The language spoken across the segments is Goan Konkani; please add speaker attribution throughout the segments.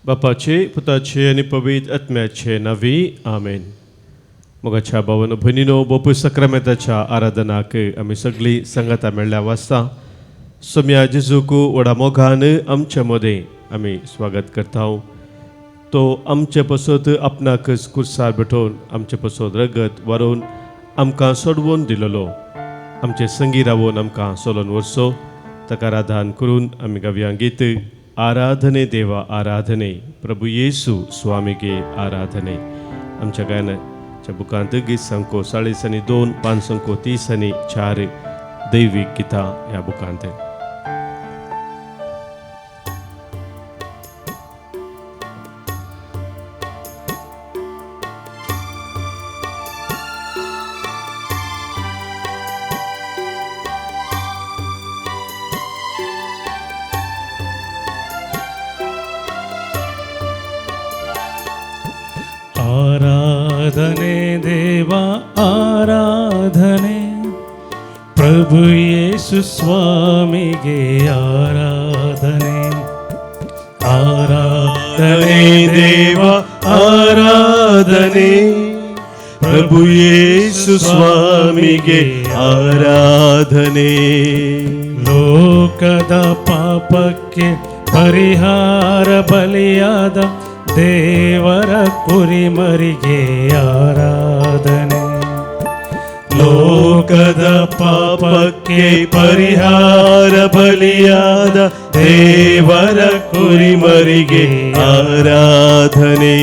Speaker 1: बापाचे पुताचे आनी पवित्र आत्म्याचे नांवी आमेन. मोगाच्या भावानो भयणीनो, बोपूय सक्रामेंताच्या आराधनाक आमी सगळीं सांगाता मेळ्ळ्या वास्ता सोम्या जेजूक व्हडा मोगान आमच्या मदें आमी स्वागत करता. तो आमचे पसत आपणाकच कुर्सार भेटोवन आमचे पसत रगत वारोवन आमकां सोडवून दिलेलो आमचे संगी रावोन आमकां सोलोन व्हरचो. ताका आराधन करून आमी गावया गीत आराधने देवा आराधने प्रभू येसू स्वामीगे आराधने. आमच्या गायनाच्या बुकांत गीत संको 40 आनी 2, 5 संको 30 आनी 4 दैवीक गितां ह्या बुकांत.
Speaker 2: आराधने देवा आराधने प्रभु येसु स्वामिगे आराधने. आराधने
Speaker 1: देवा आराधने प्रभु येसु स्वामिगे आराधने.
Speaker 2: ಲೋಕದ ಪಾಪಕ್ಕೆ ಪರಿಹಾರ ಬಲಿಯಾದ ದೇವರ ಕುರಿಮರಿಗೆ ಆರಾಧನೆ.
Speaker 1: ಲೋಕದ ಪಾಪಕ್ಕೆ ಪರಿಹಾರ ಬಲಿಯಾದ ದೇವರ ಕುರಿಮರಿಗೆ ಆರಾಧನೆ.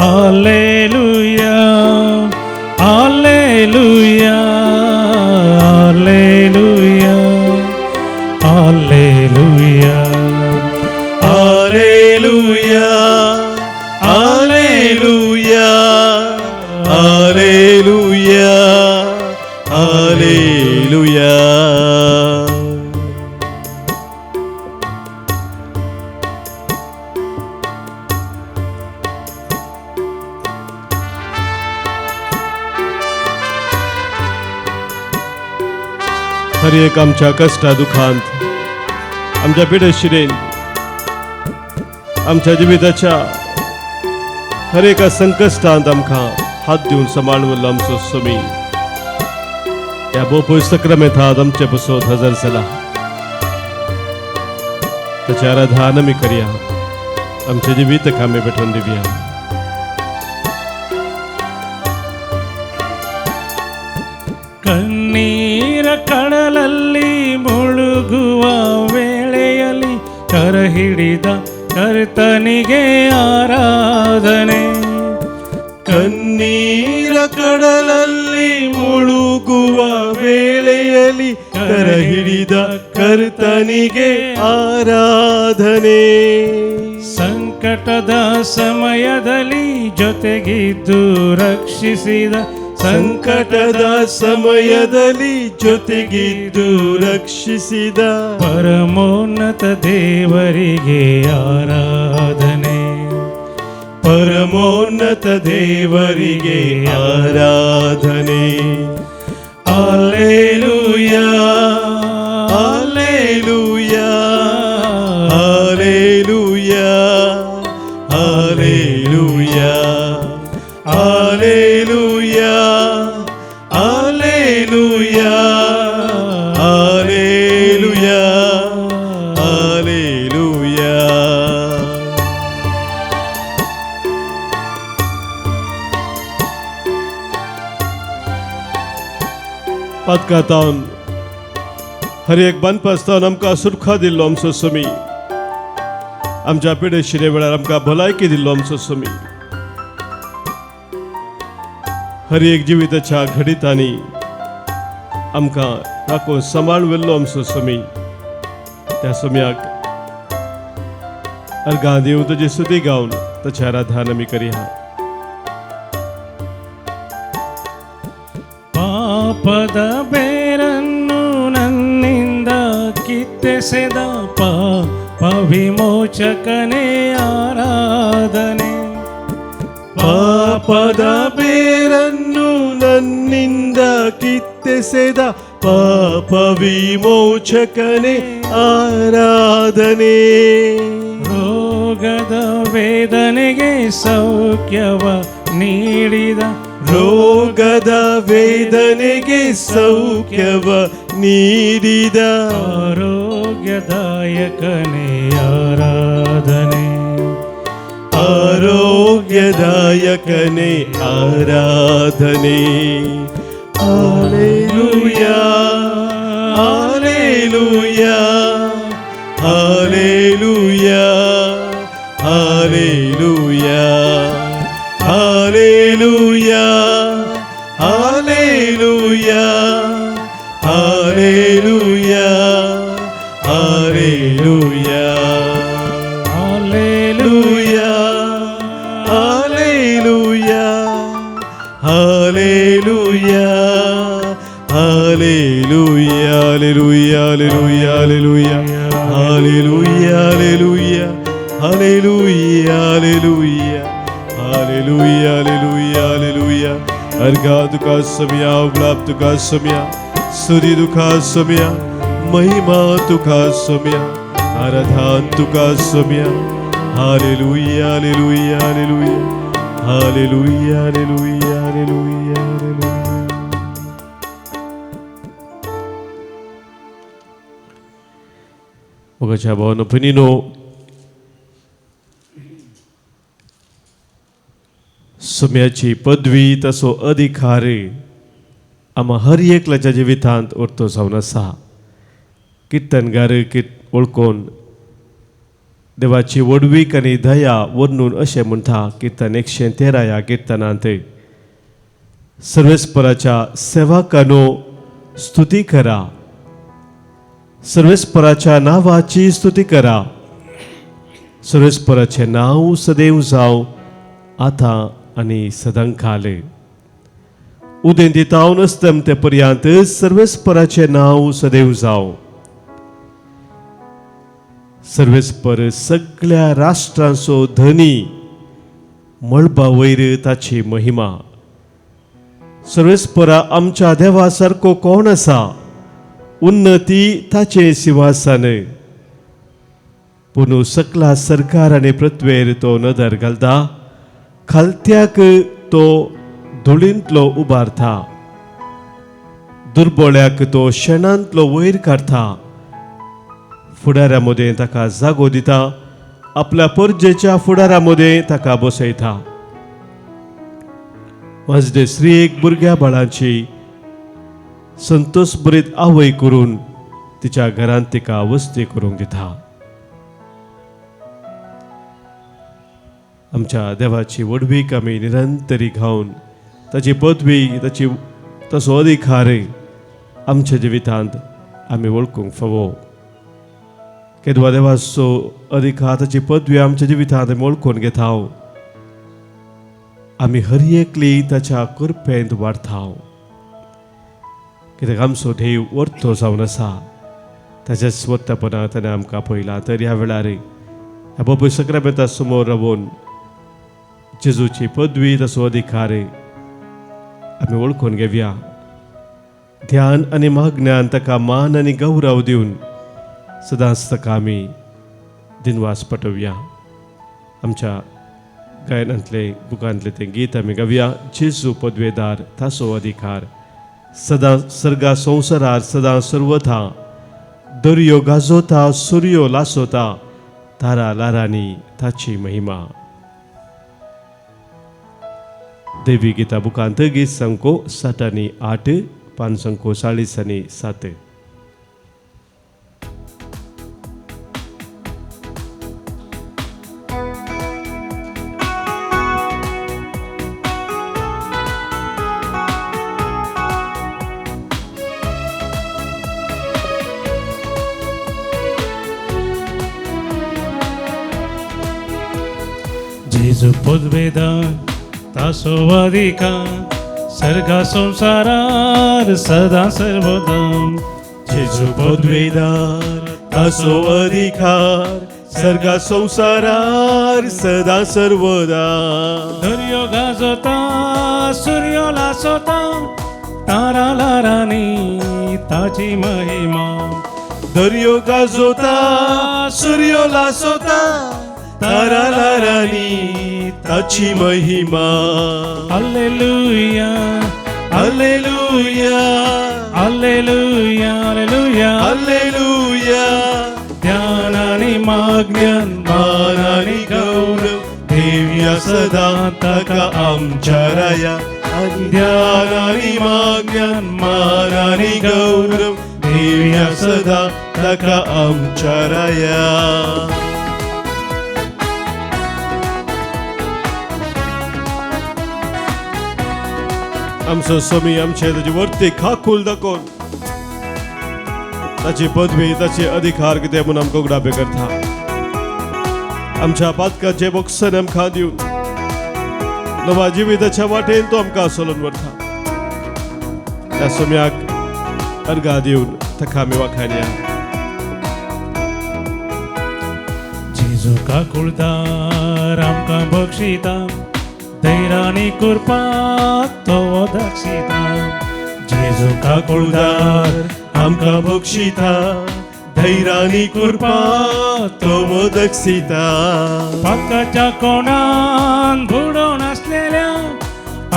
Speaker 2: Alleluia alleluia alleluia alleluia
Speaker 1: alleluia alleluia alleluia alleluia. हर एक आमच्या कश्टा दुखांत, आमच्या पिडशिरेन, आमच्या जिविताच्या हर एका संकश्टांत आमकां हात दिवन सांबाळून आमचो स्वामी ह्या बोपूय सक्रामेंतांत आमचे पसत हजर जाला. ताचें आराधन आमी करया, आमचें जिवीत आमी भेटोवन दिवया.
Speaker 2: ಕಣ್ಣೀರ ಕಡಲಲ್ಲಿ ಮುಳುಗುವ ವೇಳೆಯಲ್ಲಿ ಕರ ಹಿಡಿದ ಕರ್ತನಿಗೆ ಆರಾಧನೆ.
Speaker 1: ಕಣ್ಣೀರ ಕಡಲಲ್ಲಿ ಮುಳುಗುವ ವೇಳೆಯಲ್ಲಿ ಕರ ಹಿಡಿದ ಕರ್ತನಿಗೆ ಆರಾಧನೆ.
Speaker 2: ಸಂಕಟದ ಸಮಯದಲ್ಲಿ ಜೊತೆಗಿದ್ದು ರಕ್ಷಿಸಿದ
Speaker 1: ಸಂಕಟದ ಸಮಯದಲ್ಲಿ ಜೊತೆಗಿದ್ದು ರಕ್ಷಿಸಿದ
Speaker 2: ಪರಮೋನ್ನತ ದೇವರಿಗೆ ಆರಾಧನೆ.
Speaker 1: ಪರಮೋನ್ನತ ದೇವರಿಗೆ ಆರಾಧನೆ. Alleluia alleluia alleluia alleluia alleluia alleluia alleluia alleluia. पातकातावन हर एक बांदपासतावन आमकां सुरखा दिल्लो आमचो स्वामी, आमच्या पिडेशिरे वेळार आमकां भलायकी दिल्लो आमचो स्वामी, हर एक जिविताच्या घडितांनी आमकां राखून सांबाळ व्हेल्लो आमचो स्वामी, त्या स्वाम्याक अर्गां दिवन ताजी सुदी गावन ताचें आराधन आमी करया.
Speaker 2: ಪಾಪದ ಬೇರನ್ನು ನನ್ನಿಂದ ಕಿತ್ತೆಸೆದ ಪಾಪ ವಿಮೋಚಕನೇ ಆರಾಧನೆ.
Speaker 1: ಪಾಪದ ಬೇರನ್ನು ನನ್ನಿಂದ ಕಿತ್ತೆಸೆದ ಪಾಪ ವಿಮೋಚಕನೇ ಆರಾಧನೆ.
Speaker 2: ರೋಗ ರೋಗದ ವೇದನೆಗೆ ಸೌಖ್ಯವ ನೀಡಿದ,
Speaker 3: ರೋಗದ ವೇದನೆಗೆ ಸೌಖ್ಯವ ನೀಡಿದ,
Speaker 2: ಆರೋಗ್ಯದಾಯಕನೇ ಆರಾಧನೆ,
Speaker 3: ಆರೋಗ್ಯದಾಯಕನೇ ಆರಾಧನೆ. Hallelujah, hallelujah, hallelujah, hallelujah, hallelujah, hallelujah, hallelujah, hallelujah.
Speaker 2: Hallelujah,
Speaker 3: hallelujah, hallelujah, hallelujah, hallelujah, hallelujah, hallelujah, hallelujah, hallelujah, hallelujah, hallelujah, hallelujah, hallelujah. अर्घा तुका सम्या, गुलाब तुका सम्या, सुरी तुका सम्या, महिमा तुका सम्या, आराधन तुका सम्या. Hallelujah, hallelujah, hallelujah, hallelujah, hallelujah, hallelujah, hallelujah.
Speaker 1: मोगाच्या भावानो भयणीनो, सुम्याची पदवी तसो अधिकार आमा हर एकल्याच्या जिवितांत उरतो जावन आसा. किर्तनगार वळखून देवाची व्हडवीक आनी दया वर्णून अशें म्हणटा किर्तन 113 ह्या किर्तनांत, सर्वेस्पराच्या सेवकानो स्तुती करा, सर्वेस्पराच्या नांवाची स्तुती करा, सर्वेस्पराचें नांव सदैव जावं आतां आनी सदांकाल. उदेंती तावन अस्तमते पर्यंत सर्वेस्पराचें नांव सदैव जावं. सर्वेस्पर सगळ्या राष्ट्रांचो धनी, मळबा वयर ताची महिमा. सर्वेस्परा आमच्या देवा सारको कोण आसा, उन्नती ताचें सिंहासन. पूण सकला सरकार आनी पृथ्वेर तो नदर घालता, खालत्याक तो धुळींतलो उबारता, दुर्बोळ्याक तो शेणांतलो वयर काडटा, फुडाऱ्या मदें ताका जागो दिता, आपल्या परजेच्या फुडाऱ्या मदें ताका बसयता. वाजडे स्त्री एक भुरग्या बाळांची संतोष बरीत आवय करून तिच्या घरांत तिका वस्ती करूंक दिता. आमच्या देवाची व्हडवीक आमी निरंतरी घावन ताची पदवी ताची तसो अधिकार आमच्या जिवितांत आमी वळखूंक फावो. केदवा देवाचो अधिकार ताची पदवी आमच्या जिवितांत आमी वळखून घेता, आमी हर एकली ताच्या कृपेंत वाडता. कित्याक आमचो देव वर्तो जावन आसा, ताच्या स्वतापणाक ताणें आमकां पळयलां. तर ह्या वेळार ह्या बाबू सक्रामेंता समोर रावून जेजूची पदवी ताचो अधिकार आमी वळखून घेवया. ध्यान आनी मागण्यान ताका मान आनी गौरव दिवन सदांच ताका आमी दिनवास पटोवया. आमच्या गायनांतले बुकांतले तें गीत आमी गावया. जेजू पदवेदार ताचो अधिकार सदां सर्गा संवसारार सदां सर्वथा, दर्यो गाजोता सुर्यो लासोता, तारा लारांनी ताची महिमा. देवी गीता बुकांत गीत संको 60 आनी 8, पान संको 40 आनी 7.
Speaker 2: जेजू पदवेदार तासो अधिकार सर्गा संसारार सदा सर्वदा.
Speaker 3: जेजू पदवेदार तासो अधिकार सर्गा संसारार सदा सर्वदा.
Speaker 2: दर्यो गाजोता सूर्यो लासोता, तारा लारांनी ताची महिमा.
Speaker 3: दर्यो गाजोता सूर्यो लासोता, तारा लारांनी ताची महिमा.
Speaker 2: Alleluia,
Speaker 3: alleluia,
Speaker 2: alleluia, alleluia,
Speaker 3: alleluia.
Speaker 2: ध्यान आनी मागण्यान
Speaker 3: मान आनी गौरव देवया सदा ताका आमच्या राया. ध्यान आनी मागण्यान मान आनी गौरव देवया सदा ताका आमच्या राया.
Speaker 1: आमचो स्वामी आमचे ताची वरती खाकूल दाखोवन ताची पदवी ताचे अधिकार कितें म्हणून आमकां उगडापे करता. आमच्या पातकाचे बोक्सन आमकां दिवन नव्या जिविताच्या वाटेन तो आमकां चलोवन व्हरता. त्या सोम्याक अर्घा दिवन ताका आमी वाखाणया.
Speaker 2: जेजू काकुळदार आमकां बक्षिता, धैर्यानी कृपा तो दाक्षिता. जेजू काकुळदार
Speaker 3: आमकां बक्षिता, धैर्यानी कृपा तो दक्षिता.
Speaker 2: पातकाच्या कोणान बुडोवन आसलेल्या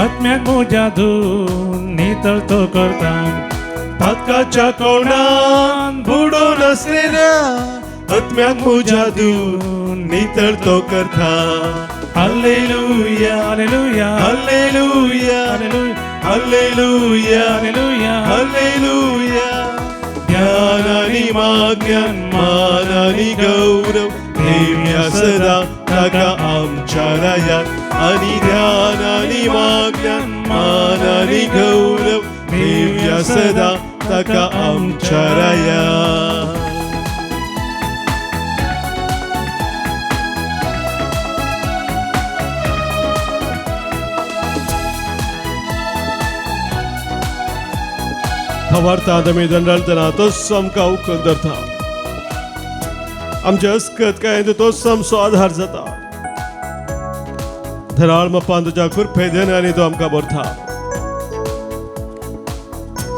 Speaker 2: आत्म्याक म्हज्या धुवन नितळ तो करता.
Speaker 3: पातकाच्या कोणान बुडोवन आसलेल्या आत्म्याक म्हज्या धुवन नितळ तो करता.
Speaker 2: Alleluia, alleluia,
Speaker 3: alleluia, alleluia,
Speaker 2: alleluia,
Speaker 3: alleluia. ध्यान आनी मागण्यान मान आनी गौरव देवया सदा ताका आमच्या राया. आनी ध्यान आनी मागण्यान मान आनी गौरव देवया सदा ताका आमच्या राया.
Speaker 1: खबरतात आमी दंडालतना तोच आमकां उखल धरता. आमचे अस्कत काय तोच आमचो आधार जाता. धराळ मपान तुज्या कृपे देण्यानी तो आमकां भरता.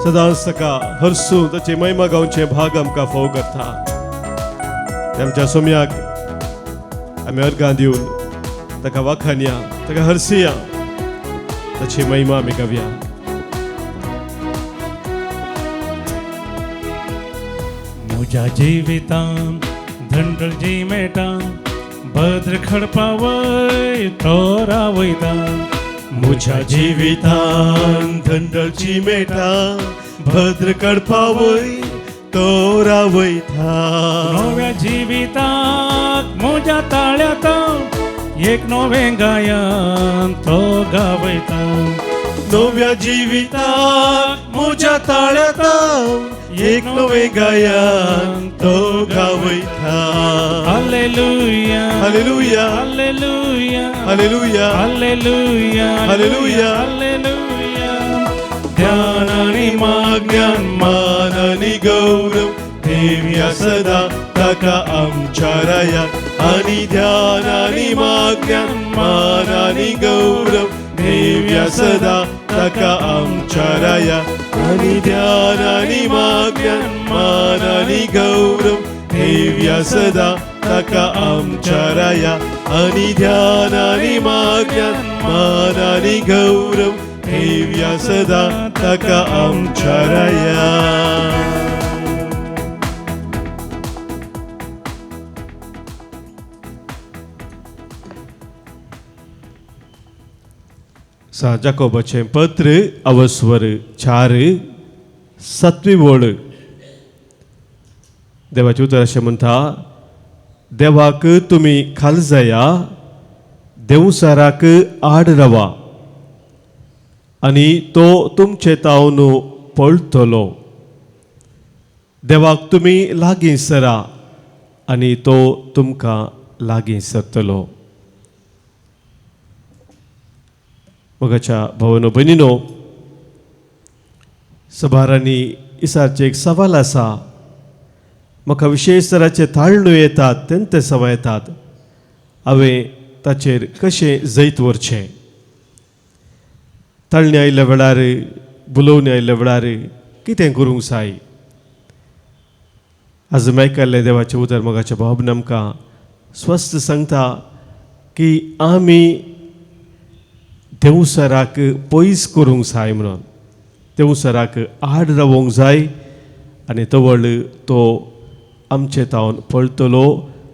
Speaker 1: सदांच ताका हरसूं ताची महिमा गावचे भाग आमकां फाव करता. आमच्या सोम्याक आमी अर्गां दिवन ताका वाखाणया, ताका हरसिया, ताची महिमा आमी गावया.
Speaker 2: म्हज्या जिवितान धंडळ जी मेटा, भद्र खडपावय तो रावयता.
Speaker 3: म्हज्या जिवितान धंडळची मेटा, भद्र खडपावय तो रावयता.
Speaker 2: नव्या जिविताक म्हज्या ताळ्यांत एक नवें गायन तो गावयता.
Speaker 3: नव्या जिविताक म्हज्या ताळ्यांत एक नवें गायन तो गावयता.
Speaker 2: Alleluia,
Speaker 3: alleluia,
Speaker 2: alleluia,
Speaker 3: alleluia,
Speaker 2: alleluia,
Speaker 3: alleluia,
Speaker 2: alleluia.
Speaker 3: ध्यान आनी मागण्यान मान आनी गौरव देवया सदा ताका आमच्या राया. आनी ध्यान आनी मागण्यान मान आनी गौरव देवया सदा ताका आमच्या राया. आनी ध्यान आनी मागण्यान मान आनी गौरव देवया सदा ताका आमच्या राया. आनी ध्यान आनी मागण्यान मान आनी गौरव देवया सदा ताका आमच्या राया.
Speaker 1: सा जाकोबाचें पत्र अवस्वर 4 7वी वळ. देवाचें उतर अशें म्हणटा, देवाक तुमी खाल जाया, देवसाराक आड रावा आनी तो तुमचे तावन पळटलो. देवाक तुमी लागीं सरा आनी तो तुमकां लागीं सरतलो. मोगाच्या भावनो भयणीनो, सभारांनी इसारचें एक सवाल आसा. म्हाका विशेश तराचे ताळणो येतात, तेंते सवा येतात, हांवें ताचेर कशें जैत व्हरचें? ताळणे आयिल्ल्या वेळार, बुलोवणे आयिल्ल्या वेळार कितें करूंक जाय? आज आयकल्लें देवाचें उतर मोगाच्या भाव आमकां स्वस्थ सांगता की आमी देवसराक पयस करूंक जाय म्हणून, देवसराक आड रावोंक जाय आनी तवळ तो आमचे तावन पळटलो.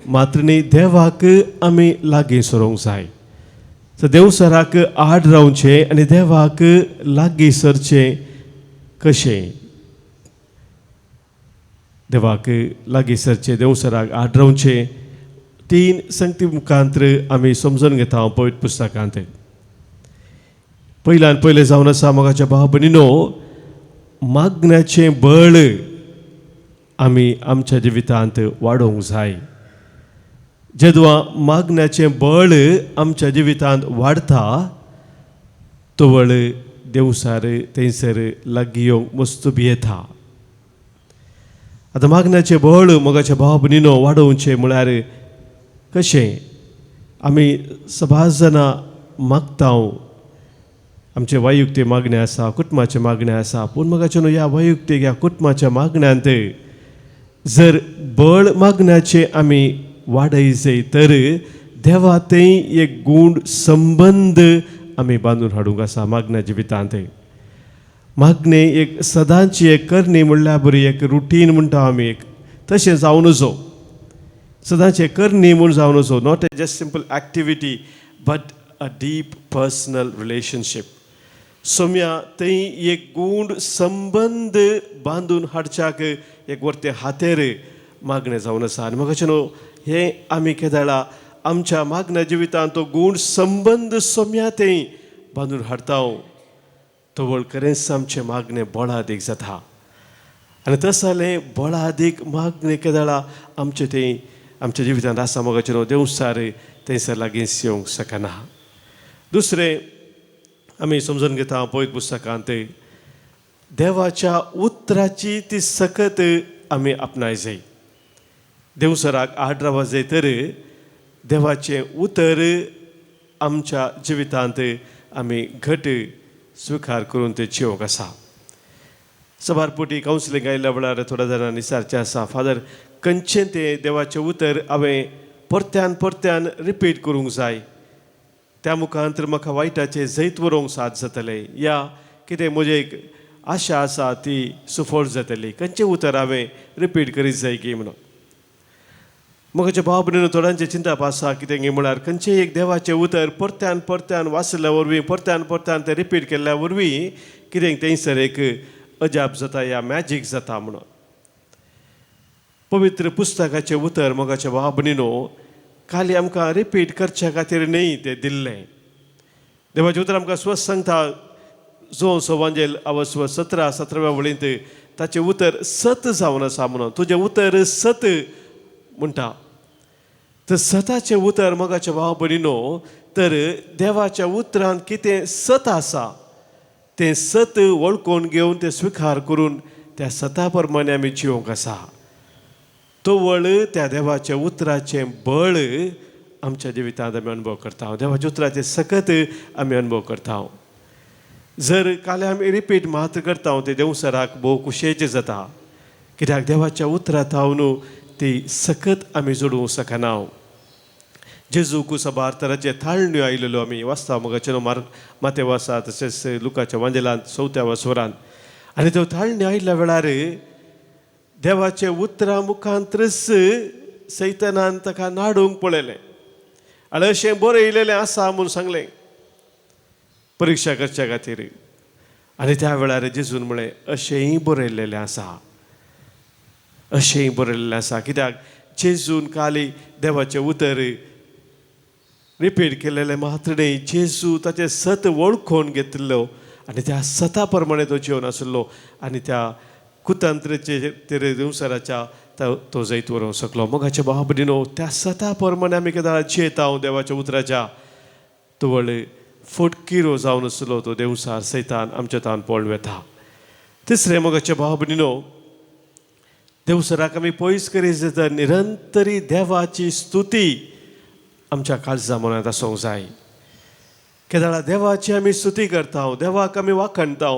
Speaker 1: मात्र न्ही देवाक आमी लागीं सरूंक जाय. सो देवसराक आड रावचें आनी देवाक लागीं सरचें कशें? देवाक लागीं सरचें, देवसराक आड रावचें, तीन संगती मुखांत्र आमी समजून घेता पवित्र पुस्तकांत. पयल्यान पयलें जावन आसा मोगाच्या भाव भयणीनो, मागण्याचें बळ आमी आमच्या जिवितांत वाडोवंक जाय. जेदवा मागण्याचें बळ आमच्या जिवितांत वाडता तवळ देवसार थंयसर लागीं येवंक मस्त भियेता. आतां मागण्याचें बळ मोगाच्या भाव भयणीनो वाडोवचें म्हळ्यार कशें? आमी सबार जाणां मागता, आमचे वैयक्तीक मागणें आसा, कुटुंबाचें मागणें आसा, पूण मोगाचे न्हू ह्या वैयक्तीक ह्या कुटुंबाच्या मागण्यांत जर बळ मागण्याचें आमी वाडय जाय तर देवा थंय एक गूण संबंद आमी बांदून हाडूंक आसा. मागण्या जिवितांत मागणें एक सदांची एक करणी म्हणल्यार बरी एक रुटीन म्हणटा आमी, एक तशें जावन नजो, सदांचें करणी म्हूण जावन नजो, not a just simple activity but a deep personal relationship. Saumya थंय एक गूण संबंद बांदून हाडच्याक एक वरतें हातेर मागणें जावन आसा. आनी म्हाका न्हू हें आमी केदाळा आमच्या मागण्या जिवितांत तो गूण संबंद सोम्या थंय बांदून हाडता तवळ खरेंच आमचें मागणें बळादीक जाता. आनी तसलें बळादीक मागणें केदाळा आमचें थंय आमच्या जिवितांत आसा मोगाचें न्हू देवसार थंयसर लागीं येवंक शकना. दुसरें आमी समजून घेता पवित्र पुस्तकांत देवाच्या उतराची ती सकत आमी आपणाय जाय. देवसराक आड रावत जाय तर देवाचें उतर आमच्या जिवितांत आमी घट स्विकार करून तें जिवंक आसा. सबार पोटी कावन्सिलींग आयिल्ल्या वेळार थोड्या जाणांनी विचारचें आसा, फादर खंयचें तें देवाचें उतर हांवें परत्यान परत्यान रिपीट करूंक जाय, त्या मुखांत म्हाका वायटाचें जैत बरोवंक साथ जातलें या कितें म्हजें एक आशा आसा ती सुफळ जातली, खंयचें उतर हांवें रिपीट करीत जाय की म्हणून. म्हज्या भाव भयणीनो थोड्यांचें चिंतप आसा कितें गी म्हळ्यार खंयचें एक देवाचें उतर परत्यान परत्यान वाचल्या वरवीं परत्यान परत्यान तें रिपीट केल्ल्या वरवीं कितें थंयसर एक अजाप जाता या मॅजीक जाता म्हणून. पवित्र पुस्तकाचें उतर मोगाच्या भाव भयणीनो खाली आमकां रिपीट करच्या खातीर न्हय तें दिल्लें. देवाचें उतर आमकां स्वस्त सांगता, जो सवांजेल अवस्व 17 17व्या वळींत ताचें उतर सत जावन आसा म्हणून, तुजें उतर सत म्हणटा. तर सताचें उतर मोगाच्या भाव भयणीनो तर देवाच्या उतरान कितें सत आसा तें सत वळखून घेवन तें स्विकार करून त्या सता प्रमाणे आमी जिवंक आसा. तवळ त्या देवाच्या उतराचें बळ आमच्या जिवितांत आमी अनुभव करता, देवाच्या उतराचें सकत आमी अनुभव करता. जर काल आमी रिपीट मात्र करता तें देवसराक भोव खुशयेचें जाता, कित्याक देवाच्या उतरांत न्हू ती सकत आमी जोडूंक शकना. जेजूक सबार तराचे थाळण्यो आयिल्ल्यो आमी वाचता मोगाचे न्हू मार माते वासा तशेंच लुकाच्या वांजेलांत 4व्या वसवरांत. आनी त्यो थाळण्यो आयिल्ल्या वेळार देवाचे उतरां मुखांतच सैतानान ताका नाडूंक पळयलें आनी अशें बरयलेलें आसा म्हूण सांगलें परिक्षा करच्या खातीर. आनी त्या वेळार जेजून म्हळें अशेंय बरयलेलें आसा, अशेंय बरयलेलें आसा. कित्याक जेजून खाली देवाचें उतर रिपीट केलेलें मात्र न्हय, जेजू ताचें सत वळखून घेतिल्लो आनी त्या सता प्रमाणे तो जिवन आशिल्लो आनी त्या कुतंत्राचे तेरे संवसाराच्या तो जैत व्हरूंक शकलो. मोगाच्या भाव भयणीनो त्या सता प्रमाणे आमी केदाळा जियेता देवाच्या उतराच्या तवळ फटकिरो जावन आसलो तो देवसार सैतान आमच्या तान पळोवन वेता. तिसरें मोगाच्या भाव भयणीनो देवसराक आमी पयस करीत जाता निरंतरी देवाची स्तुती आमच्या काळजा मनांत आसूंक जाय. केदाळा देवाची आमी स्तुती करता, देवाक आमी वाखणता,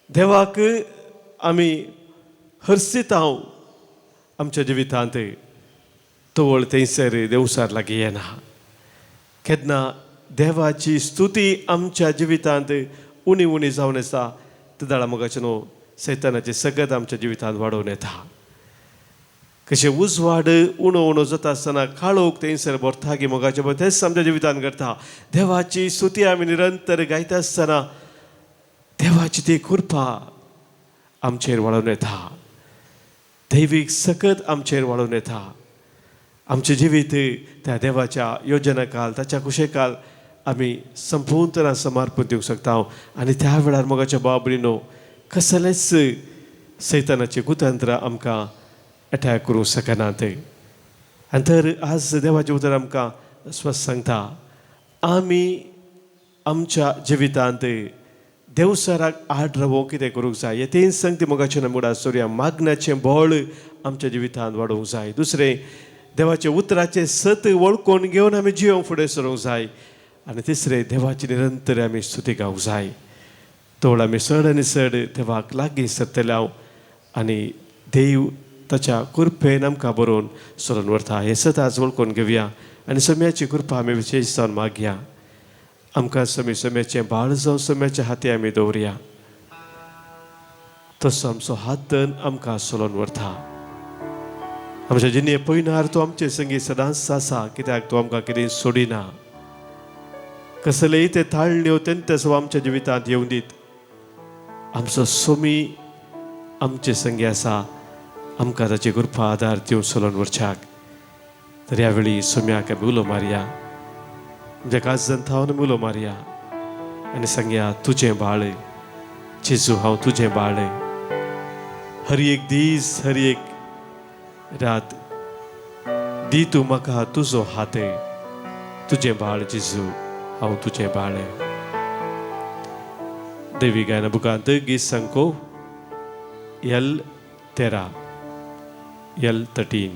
Speaker 1: देवाक आमी हर्सिता आमच्या जिवितांत. तवळ थंयसर देवसार लागीं येना. केन्ना देवाची स्तुती आमच्या जिवितांत उणी उणी जावन आसा तेदळा मोगाचें न्हू सैतानाचें सगळें आमच्या जिवितांत वाडोवन येता. कशें उजवाड उणो उणो जाता आसतना काळोख थंयसर भरता की मोगाचें भाव तेंच आमच्या जिवितांत करता. देवाची स्तुती आमी निरंतर गायता आसतना देवाची ती कृपा आमचेर वाडोवन येता, दैवीक सकत आमचेर वाडोवन येता. आमचें जिवीत त्या देवाच्या योजना काल ताच्या कुशेकाल आमी संपूर्ण समर्पण दिवंक शकता. आनी त्या वेळार मोगाच्या बाबरीनो कसलेंच सैतानाचें कुतंत्र आमकां अटॅक करूंक शकनात. आनी तर आज देवाचें उतर आमकां स्वस्थ सांगता, आमी आमच्या जिवितांत देवसराक आड रावोंक कितें करूंक जाय. हे तीन संगती मोगाचें मुडा सोरया. मागण्याचें बळ आमच्या जिवितांत वाडोवंक जाय. दुसरें, देवाचें उतराचें सत वळखून घेवन आमी जिवंक फुडें सरूंक जाय. आनी तिसरें, देवाची निरंतर आमी स्तुती गावंक जाय. तोळ आमी चड आनी चड देवाक लागीं सरतले हांव आनी देव ताच्या कृपेन आमकां बरोवन सरून व्हरता. हें सदांच वळखून घेवया आनी सम्याची कृपा आमी विशेश जावन मागया. आमकां समी सम्याचें बाळ जावं सम्याच्या हाती आमी दवरया. तसो आमचो हात धन आमकां सोलोवन व्हरता. आमच्या जिणे पयनार तो आमचे संगी सदांच आसा, कित्याक तो आमकां कितें सोडिना. कसलेय ते ताळण्यो तेंत आमच्या जिवितांत येवन दीत आमचो सोमी आमचे संगी आसा. आमकां ताची कृपा आदार दिवन सोलोवन व्हरच्याक. तर ह्या वेळी सोम्याक आमी उलो मारया, आमच्या काजन थावन उलो मारया आनी सांगया, तुजें बाळ जेजू, हांव तुजें बाळ. हर एक दीस हर एक रात दी तूं म्हाका तुजो हात. तुजें बाळ जेजू, हांव तुजें बाळ. देवी गायना बुकांत गीत सांगको L13 L13.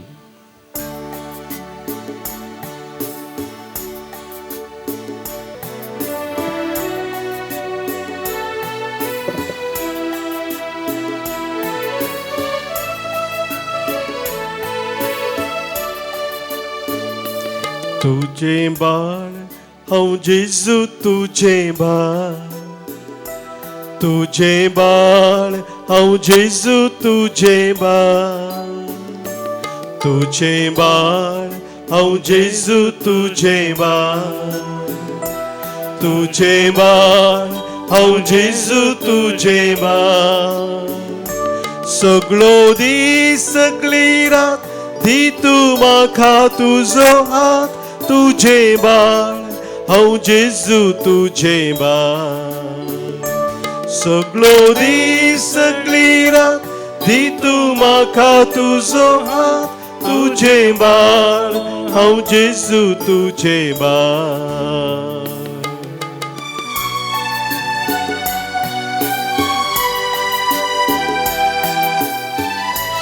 Speaker 1: तुझे बाळ हांव जेजू, तुझे बाळ, तुझे बाळ हांव जेजू, तुझे बाळ, तुझे बाळ हांव जेजू, तुझे बाळ, तुझे बाळ हांव जेजू, तुझे बाळ. सगळो दीस सगळी रात दी तूं म्हाका तुजो हात. तुझे बाळ हांव जेजू, तुझे बाळ. सगळो दीस सगळी रात दी तूं म्हाका तुजो हात. तुझे बाळ हांव जेजू, तुझे बाळ.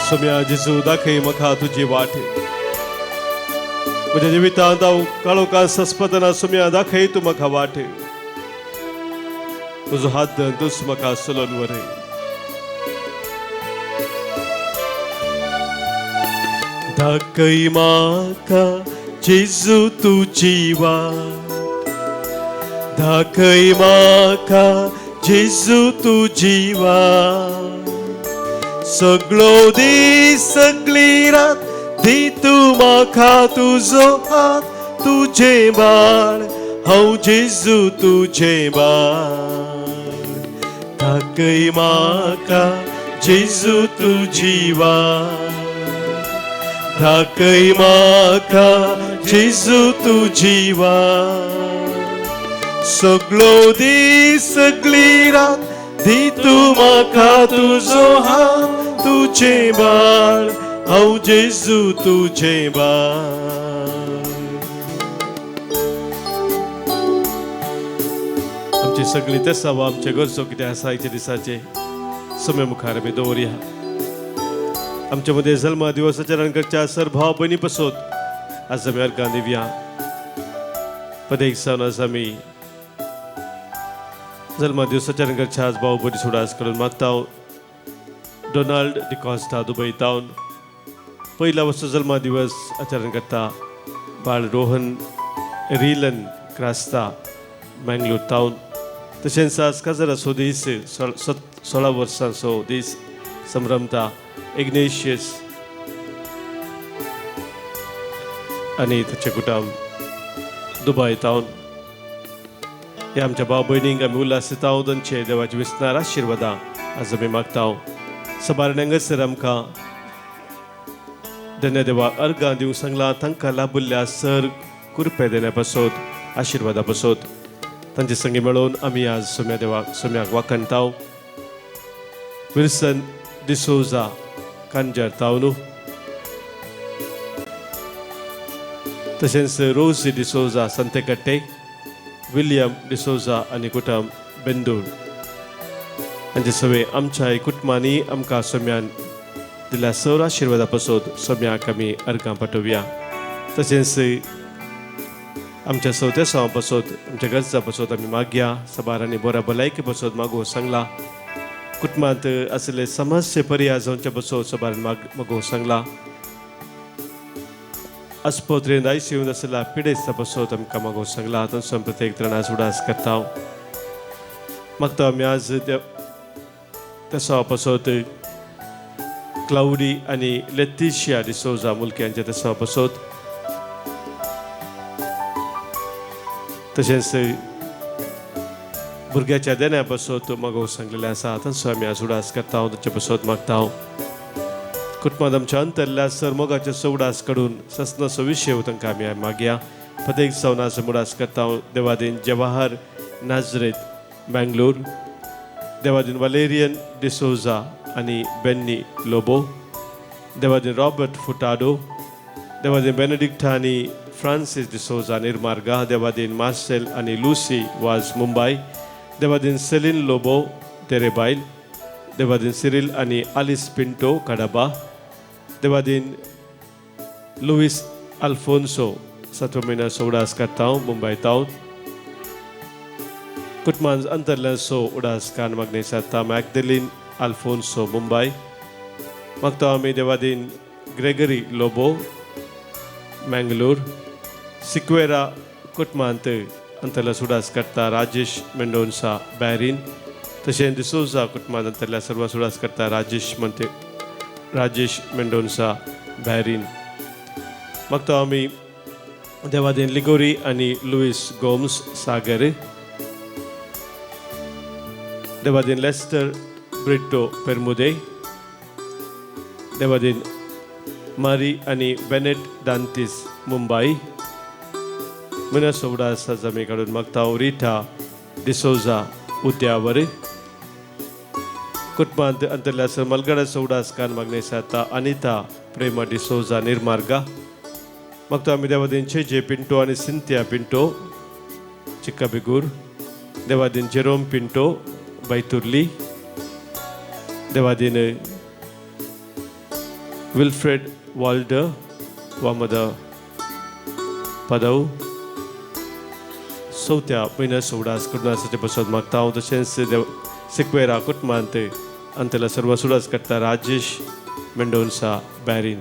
Speaker 1: सोम्या जेजू, दाखय म्हाका तुजी वाट. म्हज्या जिवितांत हांव काळोखांत सस्पतना सोम्या दाखय तूं म्हाका वाट. तुजो हात धर तूच म्हाका चलोवन व्हर. दाखय म्हाका जेजू तुजी वाट, दाखय म्हाका जेजू तुजी वाट. सगळो दीस सगळी रात दी तूं म्हाका तुजो हात. तुझे बाळ हांव जेजू, तुझे बाळ. दाखय म्हाका जेजू तुजी वाट, दाखय म्हाका जेजू तुजी वाट. सगळो दीस सगळी रात दी तूं म्हाका तुजो हात. तुझे बाळ हांव जेजू, तुझे बाळ. आमची सगळी तेसाव आमचे गरजो कितें आसा आयच्या दिसाचे समय मुखार आमी दवरया. आमच्या मदें जल्मा दिवसाच्या करच्या सर भाव भयणी पसोत आज आमी अर्गां दिवया. पदेक जावन आज आमी जल्मा दिवसाच्या करच्या आज भाव भयणी सुडास करून मागता. डोनाल्ड डिकॉस्टा दुबय तावन, पयला वर्सा जल्मा दिवस आचरण करता बाळ रोहन रिलन क्रास्ता मँगलोर टावन. तशेंच आज काजाराचो दीस 16 वर्सांचो दीस संभ्रमता इग्नेशियस आनी ताचें कुटुंब दुबय टावन. ह्या आमच्या भाव भयणींक आमी उल्हास दिता तांचे देवाचे विसनार आशिर्वादां आज आमी मागता. सबार हांगासर आमकां धन्य देवा अर्गां दिवंक सांगलां तांकां लाभुल्ल्या सर कुरपे देण्या पासत आशिर्वादा पासत तांचे संगी मेळोवन आमी आज सोम्या देवाक सोम्याक वाखणताव. विल्सन डिसोजा कांजर तावनू, तशेंच रोजी डिसोजा संतेकट्टे, विलियम डिसोजा आनी कुटुंब बेंदूर हांचे सगळे आमच्या कुटुंबांनी आमकां सोम्यान दिल्या सर आशिर्वादा पासत सोम्याक आमी अर्गां पाठोवया. तशेंच आमच्या सवत्या सवा पासत आमच्या गरजा पासत आमी मागया. सबार आनी बऱ्या भलायके पासत मागूंक सांगलां. कुटुंबांत आशिल्ले समस्ये पर्याय जावचे पासत सबारान मागूंक सांगलां. आस्पत्रेंत आयसीयून आशिल्ल्या पिडेस्ता पासत आमकां मागूंक सांगलां. तांचो आमी प्रत्येक तरान आज उडास करता. मागता आमी आज त्या सवा पासत क्लावडी आनी लेतिशिया डिसोजा मुलक्यांच्या त्या सवा पासत, तशेंच भुरग्याच्या देण्या पासत मागूंक सांगलेलें आसा. तांचो आमी आज उडास करता, तांचे पासत मागता. कुटुंबांत आमच्या अंतरल्या सर मोगाच्या उडास काडून ससनाचो विशय तांकां आमी मागया. प्रत्येक सवनाचो उडास करता. देवादीन जवाहर नाजरेत बँगलोर, देवादीन वालेरियन डिसोजा आनी बेन्नी लोबो, देवादीन रॉबर्ट फुटाडो, देवादीन बेनेडिक्टा आनी फ्रांसीस डिसोजा निर्मार्गा, देवादीन मार्सेल आनी लुसी वाज मुंबय, देवादीन सेलीन लोबो तेरेबायल, देवादीन सिरील आनी आलिस पिंटो काडाबा, देवादीन लुईस अल्फोन्सो सातवो म्हयन्याचो उडास करता मुंबय तावन. कुटुंबान अंतरल्याचो उडास कान मागणी सादता मॅगदेलीन अल्फोन्सो मुंबय. मागता आमी देवादीन ग्रेगरी लोबो मँगलोर. सिक्वेरा कुटुंबांत अंतरल्या उडास करता राजेश मेंडोन्सा बॅरीन. तशेंच डिसोजा कुटुंबांत अंतरल्या सर्व उडास करता राजेश मेंडोन्सा बॅरीन. मागता आमी देवादीन लिगोरी आनी लुईस गोम्स सागर, देवादीन लेस्टर ब्रिट्टो पेरमुदे, देवादीन मारी आनी बेनेट दांतीस मुंबय. म्हयन्याचो उडास आज आमी काडून मागता रिटा डिसोजा उद्यावर. कुटुंबांत अंतरल्या सर मलगडाचो उडास कान मागणी सादता अनिता प्रेमा डिसोजा निर्मार्गा. मागता आमी देवादीन जे पिंटो आनी सिंथिया पिंटो चिक्काबिगूर, देवादीन जेरोम पिंटो बैतुर्ली, देवादीन विल्फ्रेड वाल्डर वामद पदव चवथ्या म्हयन्याचो उडास करून आसा पासत मागता हांव. तशेंच देव सिक्वेरा कुटुंबांत अंतला सर्व उडास करता राजेश मेंडोन्सा बॅरीन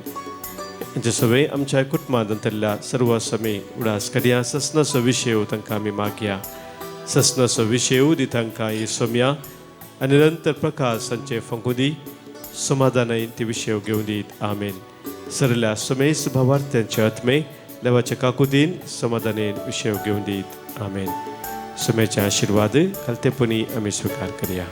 Speaker 1: हांचे सगळे आमच्या कुटुंबांत अंतरल्या सर्व समी उडास करया. ससनाचो विशय तांकां आमी मागया. ससनाचो विशय दी तांकां ही सोम्या आनी निरंतर प्रकाश तांचे फंकू दी, समाधानाय ती विशय घेवन दीत. आमेन. सरल्या समेस भावार्थ्यांचे आत्मे देवाच्या काकुदीन समाधानेन विशय घेवन दीत. आमेन. सोम्याचे आशिर्वाद खालतेपणी आमी स्विकार करया.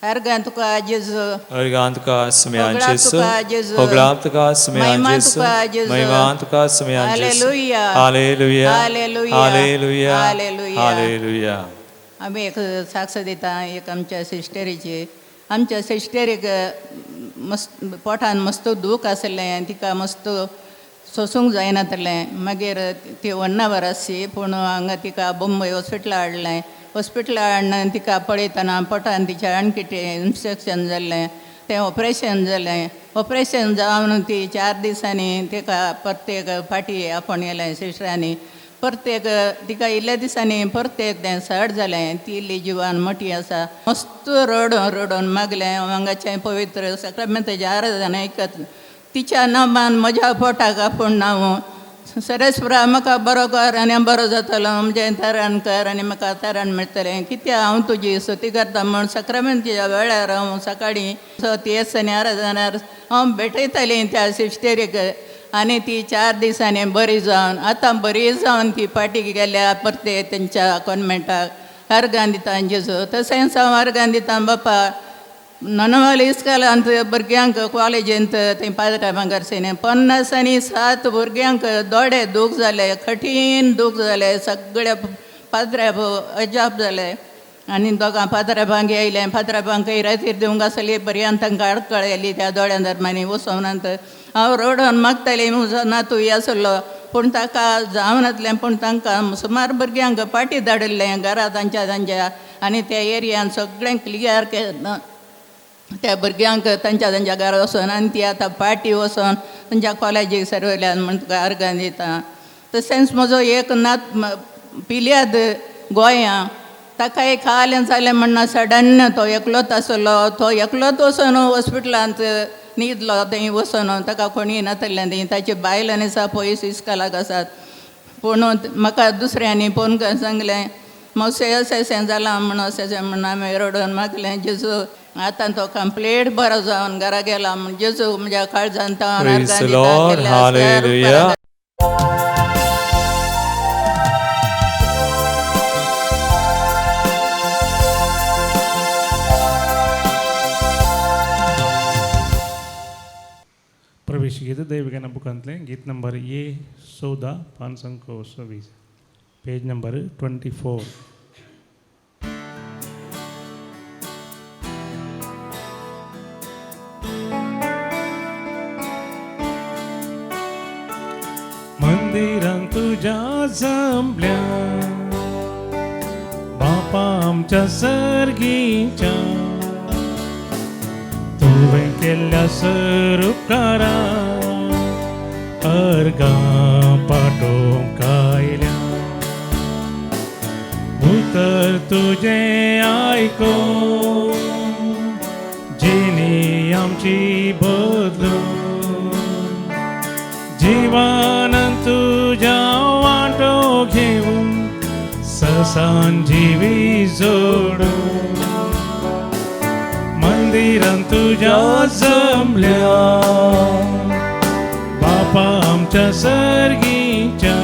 Speaker 4: अर्गां तुका जेजू,
Speaker 5: अर्गां तुका सुम्यान
Speaker 4: होगळा
Speaker 5: जेजू,
Speaker 4: तुका जेजू,
Speaker 5: होगळा तुका सुम्यान
Speaker 4: महिमा
Speaker 5: जेजू,
Speaker 4: तुका जेजू,
Speaker 5: महिमा तुका सुम्यान जेजू.
Speaker 4: Hallelujah,
Speaker 5: hallelujah,
Speaker 4: hallelujah,
Speaker 5: hallelujah,
Speaker 4: hallelujah.
Speaker 5: Hallelujah.
Speaker 4: आमी एक साक्ष दिता एक आमच्या सिस्टरीची. आमच्या सिस्टरीक मस्त पोटान मस्त दूख आसलें आनी तिका मस्त सोसूंक जायनातलें. मागीर ती 1 our आसली, पूण हांगा तिका बोंबय हॉस्पिटला हाडलें. हॉस्पिटला हाडून तिका पळयतना पोटान तिच्या आणखी इन्फेक्शन जाल्लें. तें ऑपरेशन जालें. ऑपरेशन जावन ती 4 दिसांनी तिका परतेक फाटी आपोवन येलें सिस्टरांनी. परतेक तिका इल्ल्या दिसांनी परतेक तें सड जालें. ती इल्ली जिवान मोटी आसा. मस्त रडून रडून मागलें, हांगाचें पवित्र सक्रमेंताचें आराधना आयकत तिच्या नामान म्हज्या पोटाक आपूण नांव सरेस्वरा, म्हाका बरो कर आनी हांव बरो जातलो. म्हजें तरण कर आनी म्हाका तरण मेळटलें, कित्याक हांव तुजी स्तुती करता म्हूण सक्रमेंताच्या वेळार हांव सकाळीं 6 आनी आराधनार हांव भेटयतालीं त्या सिस्टरीक. आनी ती 4 दिसांनी बरी जावन, आतां बरी जावन ती फाटी गेल्या परते तेंच्या कॉन्मेंटाक. अर्गां दिता जेजू. तशेंच हांव अर्गां दिता बापा, नोनवाल इस्कोलांत भुरग्यांक कॉलेजींत थंय पाद्रा बांगरसेने 57 भुरग्यांक दोळे दूख जाले, कठीण दूख जाले. सगळ्या पाद्र्या अजाप जाले आनी दोगां पाद्राबांक येयलें. पाद्राबांक रातीर दिवंक आसली पर्यंत तांकां आडकळ येयली त्या दोळ्यां दरम्यान वचोनात. हांव रडोन मागतालीं, म्हजो नातू आसलो पूण ताका जावनातलें. पूण तांकां सुमार भुरग्यांक पाटी धाडिल्लें घरा तांच्या तांच्या आनी त्या एरियान सगळें क्लियर केलें त्या भुरग्यांक तांच्या तांच्या घरा वचोन. आनी ती आतां पाटी वचोन तांच्या कॉलेजीक सर्वल्यान म्हण तुका अर्गां दिता. तशेंच म्हजो एक नात पिल्याद गोंयां, ताका एक खालें जालें म्हणून सडन तो एकलोच आसलो. तो एकलोच वचोन हॉस्पिटलांत न्हिदलो थंय वचोन. ताका कोणीय नातलें थंय. ताची बायल आनी आसा पयस इस्कोलाक आसात. पूण म्हाका दुसऱ्यांनी फोन करून सांगलें, मातशें अशें अशें जालां म्हूण, अशें अशें म्हूण. हांवें रडून मागलें जेजू, आतां तो कंप्लीट बरो जावन घरा गेला म्हूण. जेजू म्हज्या काळजान.
Speaker 5: Praise the Lord. Hallelujah.
Speaker 2: प्रवेश गीत दैवज्ञान बुकांतलें गीत नंबर ए 14, पान संख्या 26, पेज नंबर 24. मंदिरान तुझ्या जमल्या बापा आमच्या सर्गीच्या, तुवें केल्ल्या सर उपकारा अर्गां पाटोवंक आयल्या. उतर तुजें आयको जिणी आमची बदलू, जीवनान तुज्या वांटो घेवन ससान जिवी जोडू. मंदिरान तुज्या जमल्या बापा आमच्या सर्गीच्या,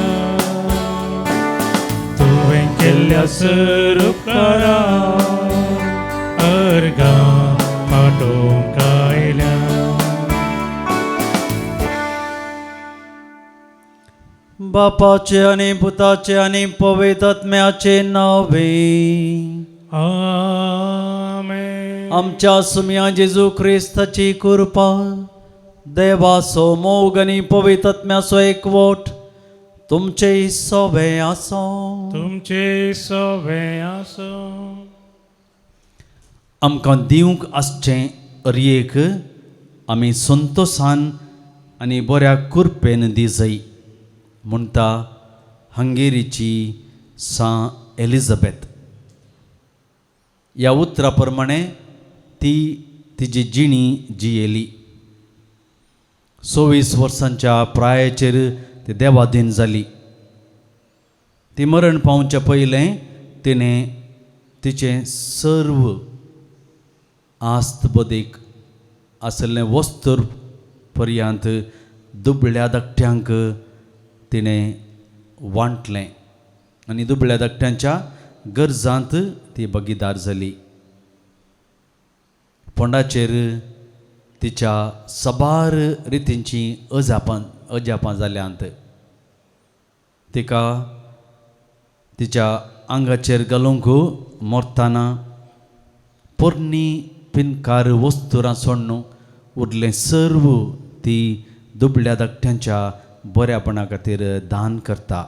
Speaker 2: तुवें केल्ल्या सर उपकारा अर्गां पाटोवंक आयल्या.
Speaker 6: बापाचे आनी पुताचे आनी पवित्र आत्म्याचे नावे.
Speaker 2: आमेन.
Speaker 6: आमच्या सुमया जेजू क्रिस्ताची कृपा, देवाचो मोग आनी पवित्र आत्म्याचो एकवट तुमचे सोबे आसो.
Speaker 2: तुमचे सोबे आसो.
Speaker 6: आमकां दिवंक आसचें अरयेक आमी संतोसान आनी बऱ्या कृपेन दिजय म्हणटा हंगेरीची सां एलिझाबेथ. ह्या उतरा प्रमाणे ती तिजी जिणी जियेली. 26 वर्सांच्या प्रायेचेर ती देवाधीन जाली. ती मरण पावच्या पयलें तिणें तिचें सर्व आस्त बदीक आसलें वस्त्र पर्यंत दुबळ्या धाकट्यांक तिणें वांटलें आनी दुबळ्या धाकट्यांच्या गरजांत ती भागीदार जाली. फोंडाचेर तिच्या साबार रितींची अजापां अजापां जाल्यांत. तिका तिच्या आंगाचेर घालूंक मरतना पोरणी पिनकार वस्तुरां सोडून उरलें सर्व ती दुबळ्या धाकट्यांच्या बऱ्यापणा खातीर दान करता.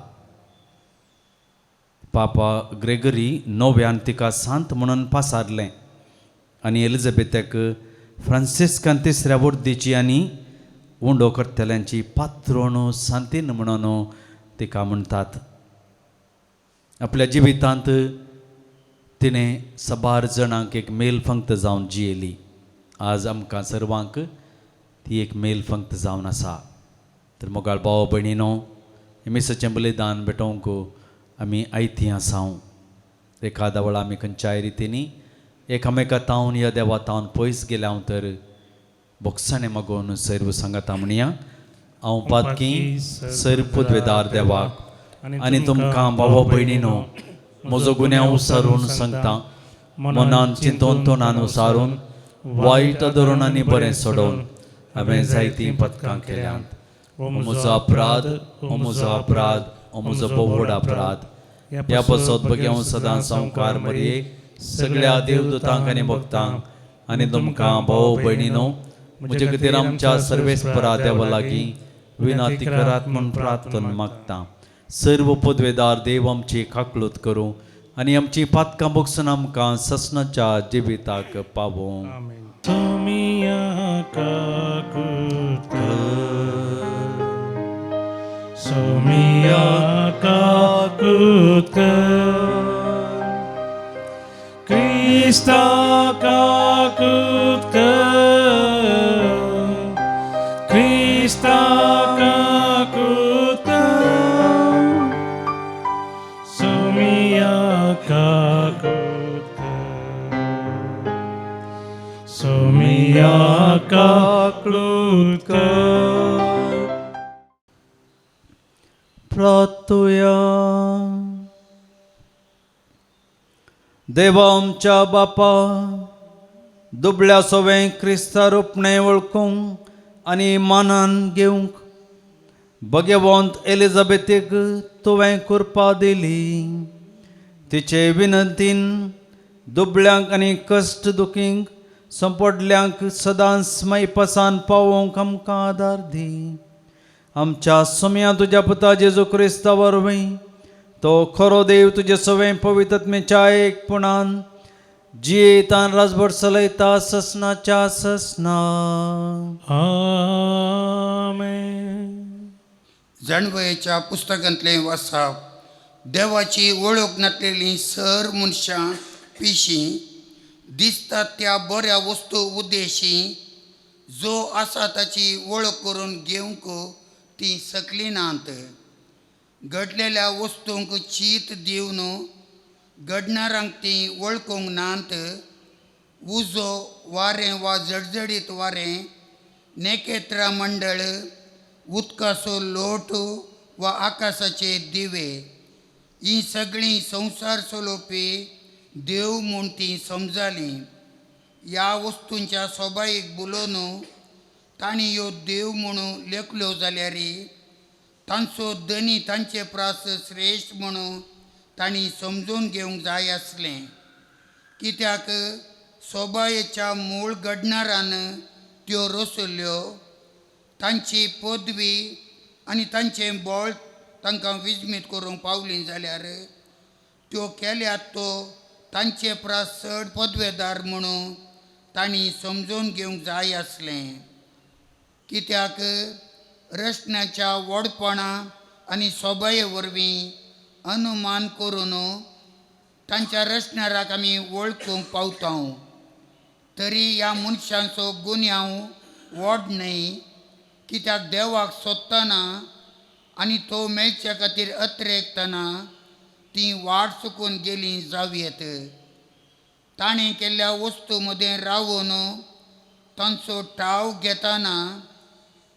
Speaker 6: पापा ग्रेगरी नव्यान तिका सांत म्हणून पासारलें आनी एलिझाबेथाक फ्रांसिस्कान तिसऱ्या वर्दीची आनी उंडो करतल्यांची पात्रोण सांतीन म्हणून तिका म्हणटात. आपल्या जिवितांत तिणें साबार जाणांक एक मेलफंक्त जावन जियेली. आज आमकां सर्वांक ती एक मेलफंक्त जावन आसा. तर मोगाळ भाव भयणीनो, मिसाचें बलिदान भेटोवंक आमी आयतीं आसाव. एखाद्या वेळा आमी खंयच्याय रितींनी एकामेका तावन या देवा तावन पयस गेल्या हांव तर बोगसाणें मागून सर्व सांगाता म्हणया, हांव पातकी सर्व पदवेदार देवाक आनी तुमकां भाव भयणीनो म्हजो गुन्यांव सारून सांगता, मनान चिंतून तोंडान सारून वायट धरून आनी बरें सोडोवन हांवें जायतीं पदकां केल्यांत. म्हजो अपराध, म्हजो अपराध, म्हजो भोव अपराध. ह्या पासत बघेवन सदां संवकार मरये सगळ्या देवदूतांक आनी भक्तांक आनी तुमकां भाव भयणीनो म्हजे खातीर आमच्या सर्वेस्परा देवा लागीं विनंती करात म्हूण प्रार्थना मागता. सर्व पदवेदार देव आमची काकळूत करूं आनी आमची पातकां बगसून आमकां ससनाच्या जिविताक पावों.
Speaker 2: सोमिया काकूत कर, सोमिया काकूत कर, क्रिस्ता काकूत कर, क्रिस्ता काकूत कर, सोमिया काकूत कर, सोमिया काकूत कर.
Speaker 6: प्रार्थुया. देवा आमच्या बापा, दुबळ्या सोवें क्रिस्ता रुपणें वळखूंक आनी मानान घेवंक भगवंत एलिझाबेथीक तुवें कृपा दिली. तिचे विनंतीन दुबळ्यांक आनी कश्ट दुखींक संपडल्यांक सदांच मैपसान पावोवंक आमकां आदार दी. आमच्या सोम्या तुज्या पुता जेजू क्रिस्ता वरवीं तो खरो देव तुजे सवें पवित्रत्मेच्या एकपणान जियेतान राजभर चलयता ससनाच्या ससना.
Speaker 2: आमेन.
Speaker 7: जाणवयेच्या पुस्तकांतलें वाचप. देवाची वळख नासलेली सर मनशां पिशीं दिसतात त्या बऱ्या वस्तू उद्देशी जो आसा ताची वळख करून घेवंक ती सकली नात. घडलेल्या वस्तूंक चीत दिवन घडणारांक ती वळखूंक नात. उजो वारें वा जडजडीत वारें, नेकेत्रां मंडळ, उदकाचो लोट वा आकाशाचे दिवे ही सगळीं संवसार चलोवपी देव म्हूण ती समजाली. ह्या वस्तूंच्या सोबायेक बोलोवन तांणी ह्यो देव म्हणून लेखल्यो जाल्यार तांचो धनी तांचे प्रास श्रेश्ठ म्हणून तांणी समजून घेवंक जाय आसलें. कित्याक सोबायेच्या मूळ घडणारान त्यो रचल्यो. तांची पदवी आनी तांचें बळ तांकां विजमीत करूंक पावली जाल्यार त्यो केल्यात तो तांचे प्रास चड पदवेदार म्हणून तांणी समजून घेवंक जाय आसलें. कित्याक रचण्याच्या व्हडपणा आनी सोबाये वरवीं अनुमान करून तांच्या रचणाराक आमी वळखूंक पावता. तरी ह्या मनशांचो गुन्यांव व्हड न्हय, कित्याक देवाक सोदतना आनी तो मेळचे खातीर अत्रेकतना ती वाट चुकून गेली जावयेत. ताणें केल्ल्या वस्तू मदें रावून तांचो ठाव घेतना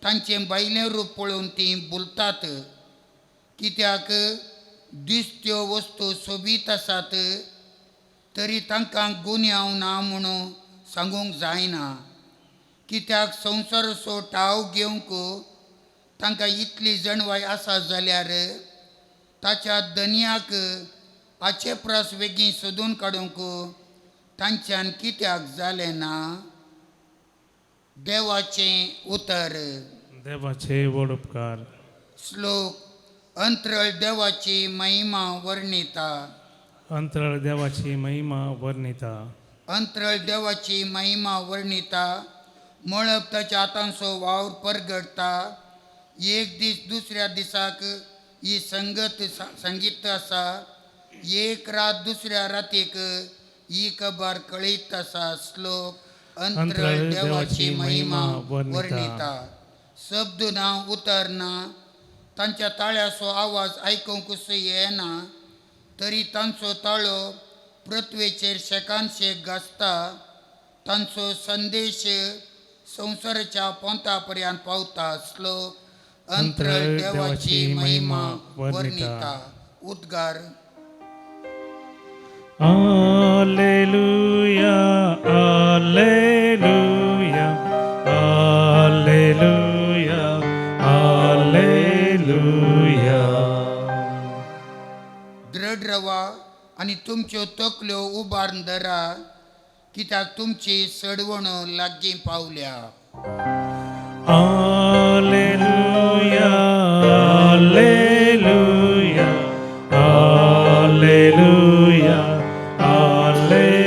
Speaker 7: तांचें भायलें रूप पळोवन तीं भुलतात. कित्याक दिसत्यो वस्तू सोबीत आसात तरी तांकां गुन्यांव ना म्हणून सांगूंक जायना. कित्याक संवसाराचो ठाव घेवंक तांकां इतली जाणवाय आसा जाल्यार ताच्या धनयाक हाचे परस वेगीं सोदून काडूंक तांच्यान कित्याक जालें ना. देवाचें उतर.
Speaker 2: देवाचे व्हड उपकार.
Speaker 7: श्लोक अंतरळ देवाची महिमा वर्णिता.
Speaker 2: अंतराळ देवाची महिमा वर्णिता.
Speaker 7: अंतरळ देवाची महिमा वर्णिता. मळब ताच्या हातांचो वावर परगडता. एक दीस दुसऱ्या दिसाक ही संगत संगीत आसा. एक रात दुसऱ्या रातीक ही खबर कळीत आसा. श्लोक अंतरळ देवाची महिमा वर्णिता. शब्द ना उतर ना, तांच्या ताळ्याचो आवाज आयकूंक येना, तरी तांचो ताळो पृथ्वेचेर शेकान शेक गाजता. तांचो संदेश संवसाराच्या पोंता पर्यंत पावता. श्लोक अंतरळ देवाची महिमा वर्णिता. उद्गार.
Speaker 2: Alleluia, alleluia, alleluia, alleluia.
Speaker 7: दृढ रवा आनी तुमच्यो तकल्यो उबारून धरा, कित्याक तुमची सडवण लागीं पावल्या.
Speaker 2: Alleluia, alleluia, alleluia, alleluia.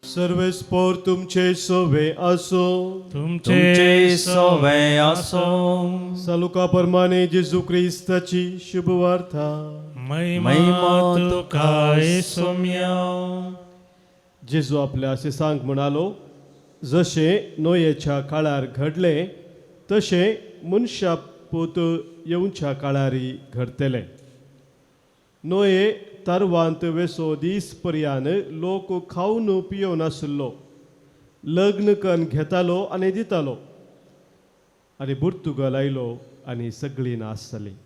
Speaker 1: सर्वेस्पोर तुमचे सोवे असो.
Speaker 6: तुमचे सोवे आसो.
Speaker 1: सालुका परमाने जेजू क्रिस्ताची शुभवार्ता.
Speaker 2: महिमा तुका सोम्या.
Speaker 1: जेजू आपल्या शिसांक म्हणालो, जशें नोयेच्या काळार घडलें तशें मनशा पूत येवच्या काळारी घडतलें. नोये तारवांत वेसो दीस पर्यान लोक खावन पियोवन आसलो, लग्न कन्न घेतालो आनी दितालो, आनी पुर्तुगाल आयलो आनी सगळीं नाश जालीं.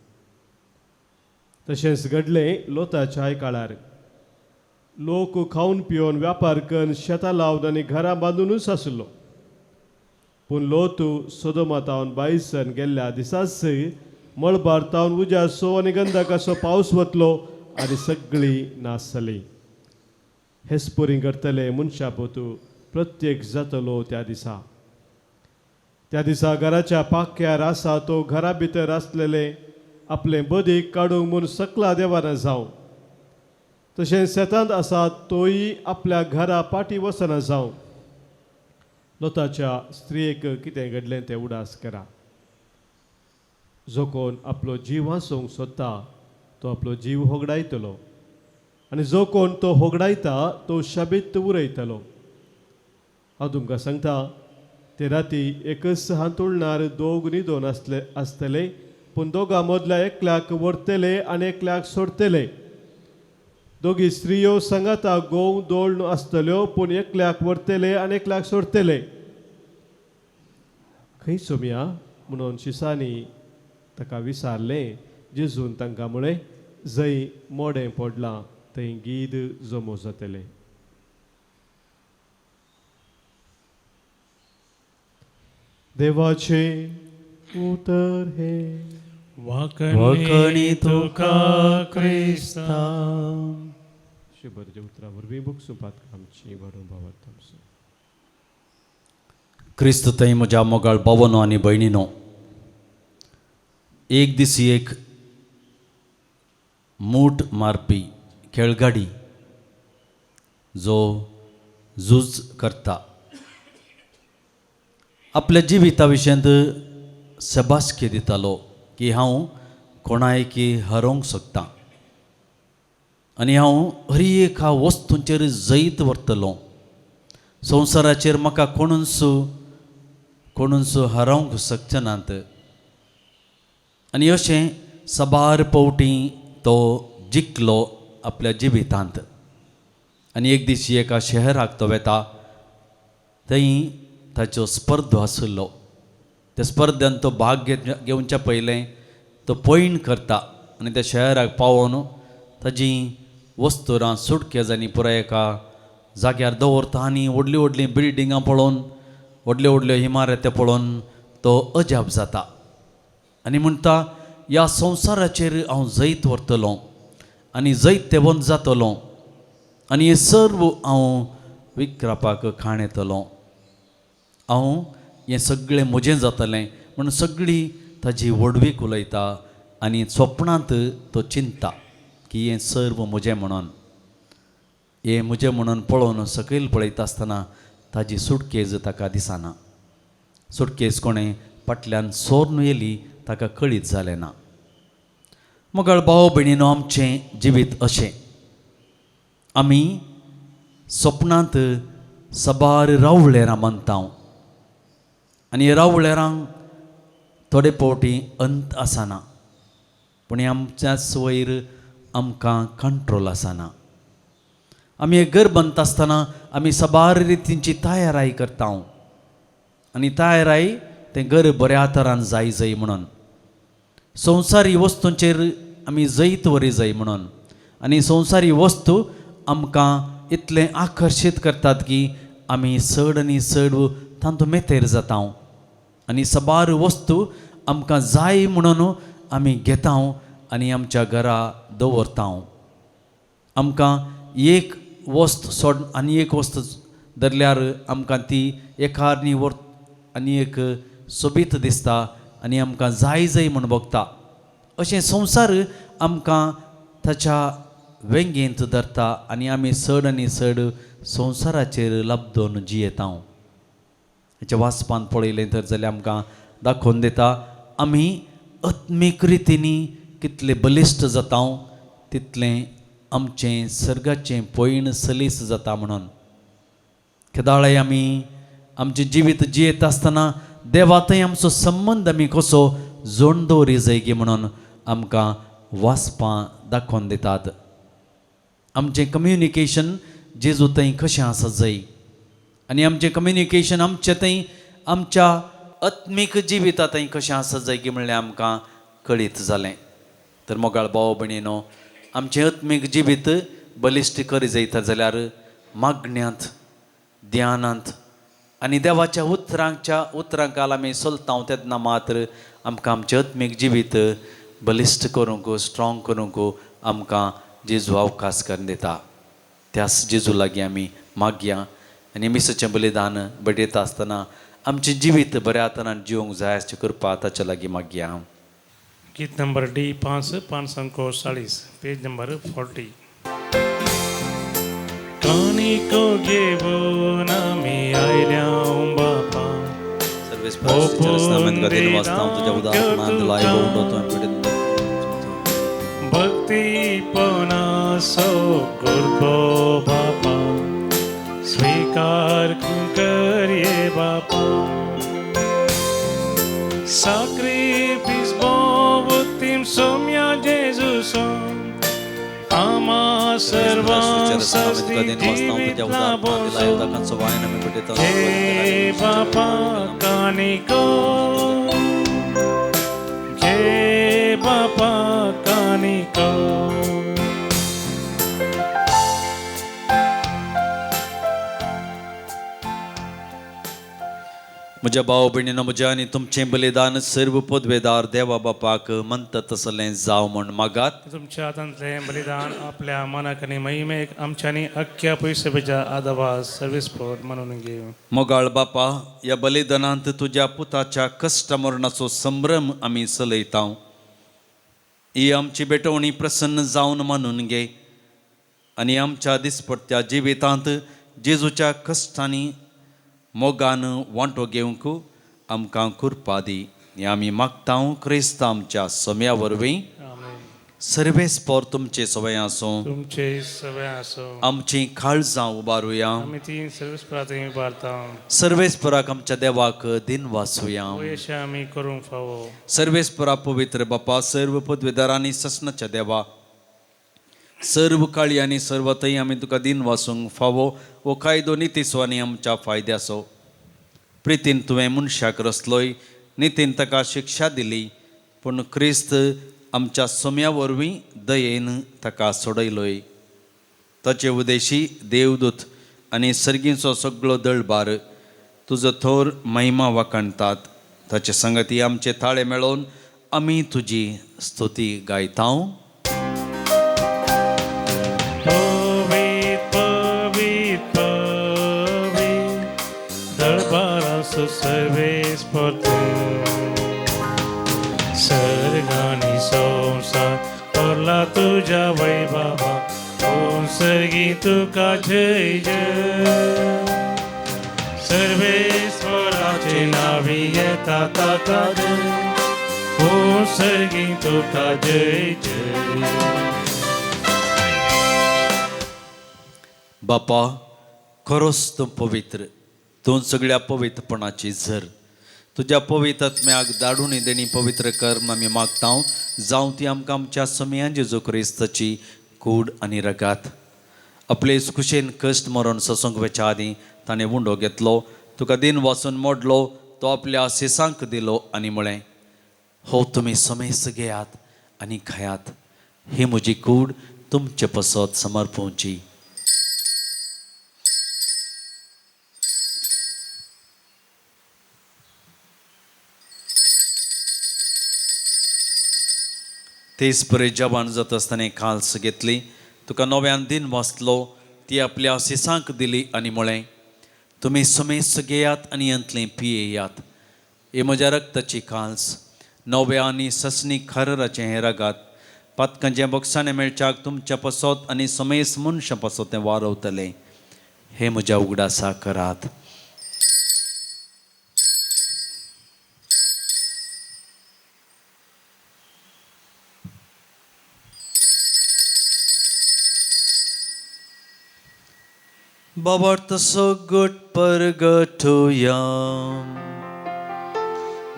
Speaker 1: तशेंच घडलें लोताच्याय काळार. लोक खावन पिवन व्यापार कन्न शेतां लावन आनी घरां बांदुनूच आसलो. पूण लोत सोदोमा तावन बायसन गेल्ल्या दिसाच मळबार तावन उज्याचो आनी गंधकाचो पावस वतलो आनी सगळीं नाश जालीं. हेच परी करतले मनशा पोतू प्रत्येक जातलो त्या दिसा. त्या दिसा घराच्या पाक्यार आसा तो घरा भितर आसलेले आपले बदीक काडूंक म्हूण सकला देवाना जावं, तशें शेतांत आसा तोय आपल्या घरा पाटी वचना जावं. लोताच्या स्त्रियेक कितें घडलें तें उडास करा. जो कोण आपलो जीव वाचोवंक सोदता तो आपलो जीव होगडायतलो, आनी जो कोण तो होगडायता तो शाबीत उरयतलो. हांव तुमकां सांगता, ते राती एकच हांतुळणार दोग न्हिदोन आसले आसतले, पूण दोगां मदल्या एकल्याक व्हरतले आनी एकल्याक सोडतले. दोगी स्त्रियो सांगाता गोव दोळ आसतल्यो, पूण एकल्याक व्हरतले आनी एकल्याक सोडतले. खंय सोमया म्हणून शिसांनी ताका विचारलें. जेजून तांकां म्हळें, जंय मोडें पडलां थंय गीद जमो जातलें. देवाचें उतर हें.
Speaker 2: वाकणी तुका क्रिस्ता.
Speaker 1: शुभरच्या उतरा वरवीं बुकसुपात आमची वाडोवंक भावार्थ आमचो.
Speaker 6: क्रिस्त थंय म्हज्या मोगाळ भावनो आनी भयणीनो, एक दीस एक मूठ मारपी खेळगाडी जो झूज करता आपल्या जिविता विशयांत शबासकी दितालो की हांव कोणायकी हरोवंक शकता आनी हांव हर एका वस्तूंचेर जैत व्हरतलो, संवसाराचेर म्हाका कोणूच कोणूच हरोवंक शकचे नात. आनी अशें साबार पावटी तो जिखलो आपल्या जिवितांत. आनी एक दीस एका शहराक तो वेता, थंय ताचो स्पर्धो आशिल्लो. त्या स्पर्धेन तो भाग घेवच्या पयलें तो पयण करता आनी त्या शहराक पावोवन ताजी वस्तुरां सुटकेज आनी पुराय एका जाग्यार दवरता आनी व्हडलीं व्हडलीं बिल्डिंगां पळोवन व्हडल्यो व्हडल्यो इमारती पळोवन तो अजाप जाता आनी म्हणटा, ह्या संवसाराचेर हांव जैत व्हरतलो आनी जैतवंत जातलो आनी हें सर्व हांव विक्रापाक खाण येतलो, हांव हें सगळें म्हजें जातलें म्हणून सगळी ताजी व्हडवीक उलयता आनी स्वप्नांत तो चिंता की हें सर्व म्हजें म्हणून. हें म्हजें म्हणून पळोवन सकयल पळयता आसतना ताजी सुटकेज ताका दिसना. सुटकेज कोणें फाटल्यान सोर्न येयली ताका कळीत जालें ना. मगळ भाव भयणीनो, आमचें जिवीत अशें आमी सपनांत सबार रावळेरां मानता आनी रावळेरांक थोडे फावटी अंत आसना, पूण आमच्याच वयर आमकां कंट्रोल आसना. आमी एक घर बांदता आसतना आमी सबार रितींची तयाराय करता आनी तयाराय तें घर बऱ्या तरान जाय जाय म्हणून, संवसारी वस्तूंचेर आमी जैत वरी जाय म्हणून. आनी संवसारी वस्तू आमकां इतलें आकर्शीत करतात की आमी चड आनी चड तांतूं मेतेर जाता आनी सबार वस्तू आमकां जाय म्हणून आमी घेता आनी आमच्या घरा दवरता. आमकां एक वस्त सोड आनी एक वस्त धरल्यार आमकां ती एका आनी वर आनी एक सोबीत दिसता आनी आमकां जाय जाय म्हूण भोगता. अशें संवसार आमकां ताच्या वेंगेंत धरता आनी आमी चड आनी चड संवसाराचेर लब्दोन जियेता. हेच्या वाचपान पळयलें तर जाल्यार आमकां दाखोवन दिता आमी आत्मीक रितींनी कितले बलिश्ट जाता तितलें आमचें सर्गाचें पयण सलीस जाता म्हणून. केदाळाय आमी आमचें जिवीत जियेत आसतना देवा थंय आमचो संबंद आमी कसो जोड दवरी जाय म्हणून आमकां वाचपां दाखोवन दितात. आमचें कम्युनिकेशन जेजू थंय कशें आसा जाय आनी आमचें कम्युनिकेशन आमचें थंय आमच्या आत्मीक जिविता थंय कशें आसा जाय की म्हणल्यार आमकां कळीत जालें. तर मोगाळ भाव भयणीनो, आमचें आत्मीक जिवीत बलिश्ट करी जायता जाल्यार मागण्यांत, ध्यानांत आनी देवाच्या उतरांच्या उतरांकाल आमी चलता तेन्ना मात्र आमकां आमचें आत्मीक जिवीत बलिश्ट करूंक, स्ट्रोंग करूंक आमकां जेजू अवकाश करून दिता. त्याच जेजू लागीं आमी मागया आनी मिसाचें बलिदान भेटयता आसतना आमचें जिवीत बऱ्या तरान जिवंक जाय अशें करपा ताच्या लागीं मागया.
Speaker 2: गीत नंबर डी 5, 540, पेज नंबर 40. कानिको घेवन आमी आयल्या बापा, भक्तीपणाचो गुरबो बापा, स्वीकार करये बापा. साक्रिफीस बोवतीम सोम्या जेजूसो, आमा सर्वां सस्ती जिवीत लाभोसो. घे बापा कानिको, घे बापा कानिको.
Speaker 6: म्हज्या भाव भयणीनो, म्हज्या आनी तुमचें बलिदान सर्व पदवेदार देवा बापाक म्हणटा तसलें जावं म्हूण मागात.
Speaker 2: तुमच्या हातांतलें बलिदान आपल्या मनाक आनी महिमेक आमच्यांनी अख्ख्या पयसुपेच्या आदाबा सर्वीस पोट म्हणून घेवं.
Speaker 6: मोगाळ बापा, ह्या बलिदानांत तुज्या पुताच्या कश्ट मरणाचो संभ्रम आमी चलयता. ही आमची भेटवणी प्रसन्न जावन मानून घे आनी आमच्या दिसपट्ट्या जिवितांत जेजूच्या कश्टांनी मोगान वांटो घेवंक आमकां कृपा दी. हें आमी मागता क्रिस्त आमच्या सम्या वरवीं. सर्वेस पोर तुमचे सवय आसूं,
Speaker 2: तुमचे सवय आसूं.
Speaker 6: आमची काळजां उबारुया,
Speaker 2: आमी ती सर्वेस्पराक उबारता.
Speaker 6: सर्वेस्पराक आमच्या देवाक दिन वाचुया,
Speaker 2: अशें आमी करूंक फावो.
Speaker 6: सर्वेस्परा पवित्र बापा, सर्व पदवेदारांनी ससनाच्या देवा, सर्व काळी आनी सर्व थंय आमी तुका दिन वाचूंक फावो. हो कायदो नितीचो आनी आमच्या फायद्याचो. प्रितीन तुवें मनशाक रचलोय, नितीन ताका शिक्षा दिली, पूण क्रिस्त आमच्या सोम्या वरवीं दयेन ताका सोडयलोय. ताचे उदेशी देवदूत आनी सर्गींचो सगळो दळबार तुजो थोर महिमा वाखाणतात. ताचे संगती आमचे ताळे मेळोवन आमी तुजी स्तुती गायता.
Speaker 2: पवित्र पवित्र पवित्र दळबारा आसूं सर्वेस्पर तूं. सर्ग आनी संवसार भरला तुज्या वैभवा, ओम सर्गी तुका जय जय. सर्वेस्पराचे नावी येता ताका जय, ओम सर्गी तुका जय जय.
Speaker 6: बापा, खरोच तूं पवित्र, तूं सगळ्या पवित्रपणाची झर. तुज्या पवित्र आत्म्याक धाडून देणी पवित्र कर्म आमी मागता, जावं ती आमकां आमच्या समयान जेजू क्रिस्ताची कूड आनी रगात. आपले कुशेन कश्ट मरण सोसूंक वचच्या आदीं ताणें उंडो घेतलो, तुका दिन वाचून मोडलो, तो आपल्या सिसांक दिलो आनी म्हळें, हो तुमी समेस्त घेयात आनी खायात, ही म्हजी कूड तुमचे पसत समर्पोवची. तेच परे जवान जाता आसतना खाल्स घेतली, तुका नव्यान दिन वाचलो, ती आपल्या सिसांक दिली आनी म्हळें, तुमी समेस्त घेयात आनी अंतलें पियेयात, ही म्हज्या रक्ताची काल्स, नव्या आनी ससनी खरराचें हें रगात, पातकांचें बक्षाणें मेळच्याक तुमच्या पसत आनी समेस्त मनशां पासत तें वारवतलें, हें म्हज्या उगडासा करात. बाबार्थ सगट परगटुया.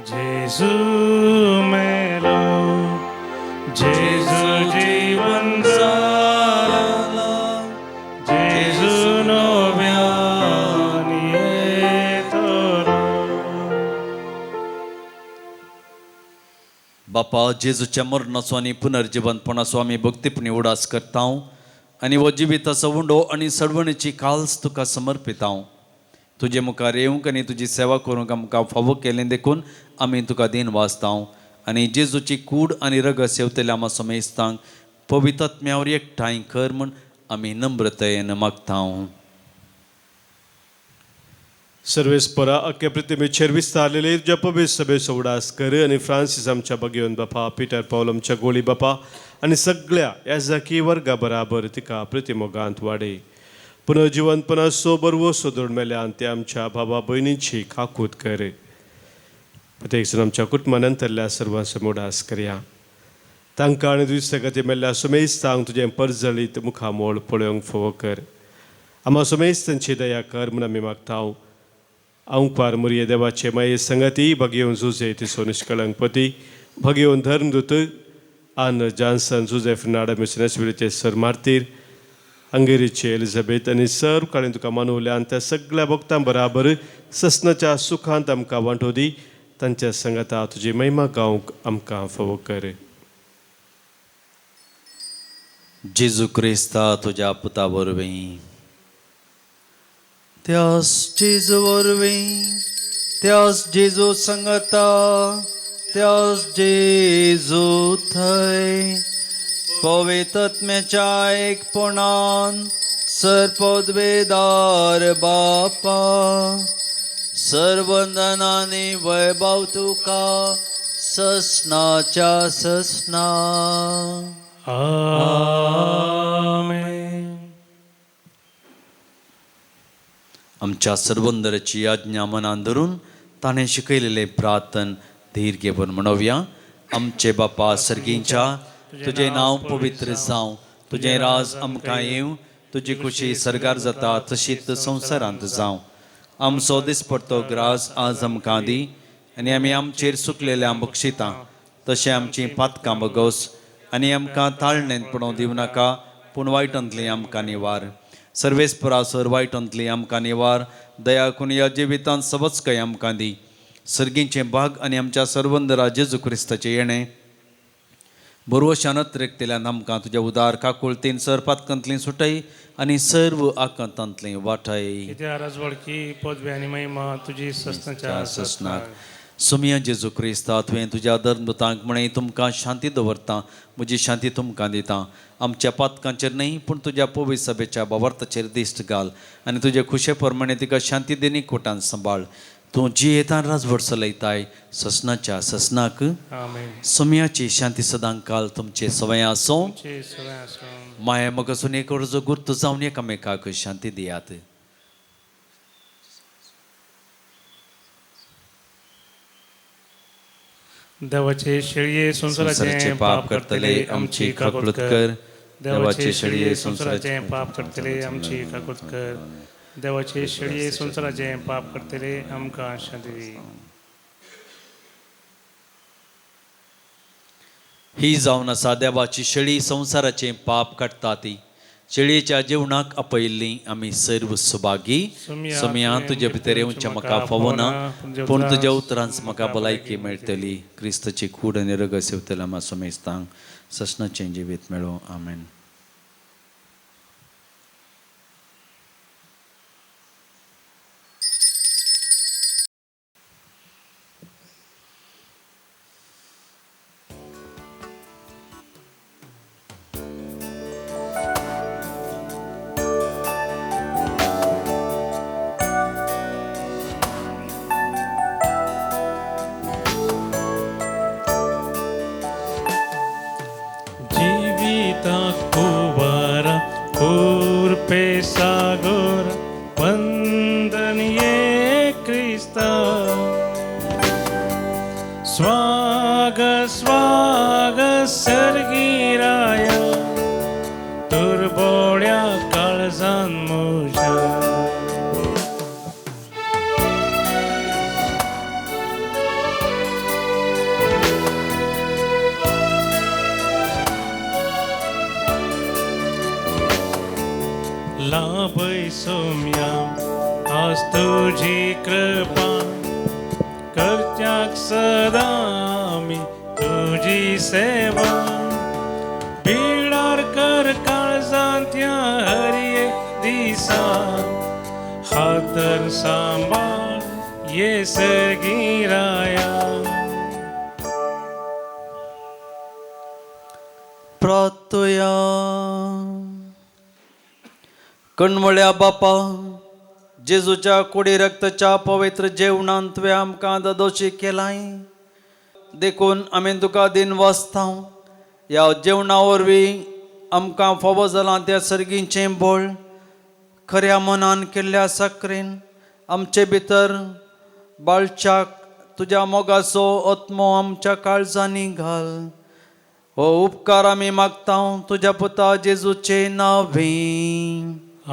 Speaker 2: जेजू मेलो, जेजू जीवन जाला, जेजू नव्यान येतलो.
Speaker 6: बापा, जेजूच्या मरणाचो आनी पुनर्जिवंतपणाचो आमी भक्तीपणी उडास करता आनी हो जिविताचो उंडो आनी सडवणीची काल्स तुका समर्पिता. तुजे मुखार येवंक आनी तुजी सेवा करूंक आमकां फावो केलें देखून आमी तुका दिन वाचता आनी जेजूची कूड आनी रगत सेवतल्या आमा समेस्तांक पवित्र एकठांय कर म्हूण आमी नम्रतायेन मागता.
Speaker 1: सर्वेस्परा अख्या प्रतिमेचेर विस्तारलेले तुज्या पवित्र सभेचो उडास कर आनी फ्रांसीस आमच्या बगेवन बापा, पिटर पावल आमच्या गोळी बापा आनी सगळ्या याजकी वर्गा बराबर तिका प्रतिमोगांत वाडय. पुनर्जिवंतपणाचो बरवो सोदून मेल्यान ते आमच्या बाबा भयणीची काकूत कर. प्रत्येक जण आमच्या कुटुंबा नंतरल्या सर्वांचो उडास करया. तांकां आनी तुजी सगती मेल्ल्या सुमेस्तांक तुजें परजळीत मुखामोळ पळोवंक फावो कर. आमा सुमेस्तांची दया कर म्हूण आमी मागता. अंकवार मुरये देवाचे माये संगती भगेवन जुजे तिसो निष्कळंकपती भगेवन धर्मदूत आन जॉन्सन जुजे फर्नांडो मिशनसविलीचे सर मार्तीर हंगेरीचे एलिझाबेथ आनी सर्व काळीन तुका मानवल्या आनी त्या सगळ्या भक्तां बराबर ससनाच्या सुखांत आमकां वांटो दी. तांच्या संगता तुजी महिमा गावंक आमकां फावो कर.
Speaker 6: जेजू क्रिस्ता तुज्या पुता वरवीं, त्यास जेजू वरवीं, त्यास जेजू संगता, त्यास जेजू थंय पवित्र एकपणान सर्पद्वेदार बापा, सर्वंदनानी वैभव तुका ससनाच्या ससना.
Speaker 2: आमेन.
Speaker 6: आमच्या सर्वंदराची आज्ञा मनान धरून ताणें शिकयलेलें प्रार्थन धीर घेवन म्हणोवया. आमचे बापा सर्गींच्या, तुजें नांव पवित्र जावं, तुजें राज आमकां येवं, तुजी खुशी सर्गार जाता तशीच संवसारांत जावं. आमचो दिसपडतो ग्रास आज आमकां दी आनी आमी आमचेर सुकलेल्या बक्षिता तशें आमचीं पातकां बगोस आनी आमकां ताळणेंत पडोवं दिवं नाका, पूण वायटांतली आमकां निवार. सर्वेस्परासर वायटांतली आमकां निवार. दया करून ह्या जिवितांत सबच काय आमकां दी. सर्गींचें भाग आनी आमच्या सर्वंदरा जेजू क्रिस्ताचें येणें बरोवशान अत्रेकतेल्यान आमकां तुज्या उदार काकुळतीन सर पातकांतली सुटय आनी सर्व आकांतांतली वाटय.
Speaker 2: राजवडकी पदवी आनी महिमा तुजी ससनाच्या
Speaker 6: ससनाक. सुमिया जेजू क्रिस्ता, तुवें तुज्या धर्मदूतांक म्हळें, तुमकां शांती दवरता, म्हजी शांती तुमकां दिता. आमच्या पातकांचेर न्हय पूण तुज्या पवित्र सभेच्या बावार्थाचेर दिश्ट घाल आनी तुजे खुशे प्रमाणे तिका शांती देनी कोटान सांबाळ. तूं जियेतान राजवट चलयताय ससनाच्या ससनाक।
Speaker 2: आमेन।
Speaker 6: सोम्याची शांती सदांकाल तुमचे सवय आसूं। माया मगासून एक अर्जो गुर्त जावन एकामेकाक शांती दियात।
Speaker 2: देवाचे शेळये संवसाराचे पाप करतले आमची काकूत कर। देवाचे शेळये संवसाराचे पाप करतले आमची काकूत कर। देवाचे शेळये संवसाराचे पाप करतले आमकां शांती दी।
Speaker 6: ही जावन आसा देवाची शेळी संवसाराचें पाप काडटा ती। शेळयेच्या जेवणाक आपयल्ली आमी सर्व सुभागी। सोम्या तुजे भितर येवचें म्हाका फावना, पूण तुज्या उतरांच म्हाका भलायकी मेळटली। क्रिस्ताची कूड आनी रगत सेवतल्या आमकां सोमेस्तांक ससनाचें जिवीत मेळूं। आमेन। कणमळ्या बापा जेजूच्या कुडी रक्ताच्या पवित्र जेवणांत तुवें आमकां दादोशी केलाय, देखून आमी तुका दिन वाचता। ह्या जेवणा वरवीं आमकां फावो जालां त्या सर्गीचें बळ खऱ्या मनान केल्ल्या साकरेन आमचे भितर बाळच्याक तुज्या मोगाचो आत्मो आमच्या काळजांनी घाल। हो उपकार आमी मागता तुज्या पुता जेजूचे नांवे।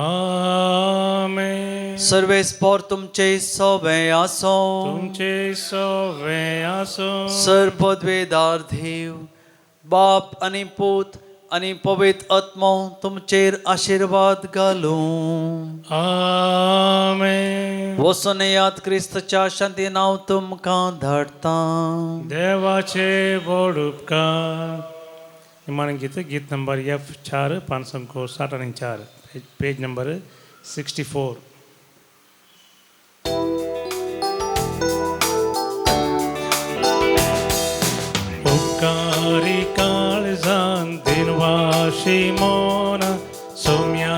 Speaker 2: आमेन।
Speaker 6: सर्वेस्पर तुमचे सवे आसो।
Speaker 2: तुमचे सवे आसो।
Speaker 6: सर्वपदवेदार देव बाप आनी पूत आनी पवित्र आत्मो तुमचेर आशिर्वाद घालूं।
Speaker 2: आमेन।
Speaker 6: वचून येयात क्रिस्ताच्या शांती नांव तुमकां धाडटा।
Speaker 2: देवाचे व्हड उपकार। निमाणें गीत, गीत नंबर F4 564, page number 64। उपकारी काळजान दिनवाशी मोना सोम्या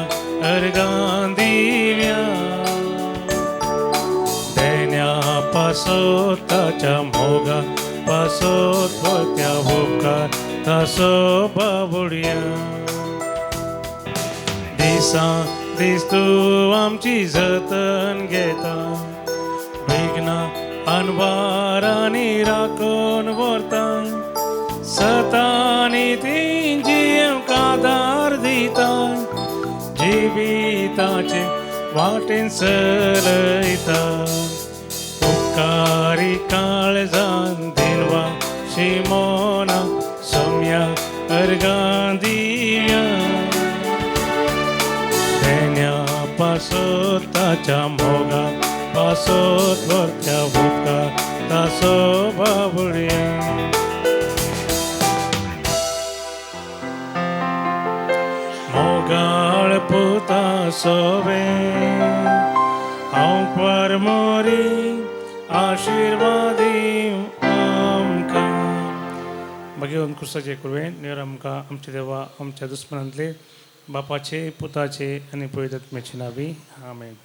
Speaker 2: अर्गां दिव्या देण्या पासो ताच्या मोगा पासो त्या उपकार तासो बाबुडया। दिसा दीस तूं आमची जतन घेता, विघ्नां अनवारांनी राखून व्हरता, सतानी तिंजी आमकां आदार दिता, जिविताचे वाटेन चलयता। उपकारी काळजान दिनवाशी मोना सोम्या अर्गां दिव्या पासो ताच्या मोगा पासो वरत्या उपकार तासो बाबुडया। मोगाळ पुता सोवे हांव परमोरी आशिर्वादी आमकां। मागीर क्रिस्ताचे कुरवें नेर आमकां आमच्या देवा आमच्या दुस्मनांतले बापाचे पुताचे आनी पवित्र आत्म्याचे नांवी आमेन।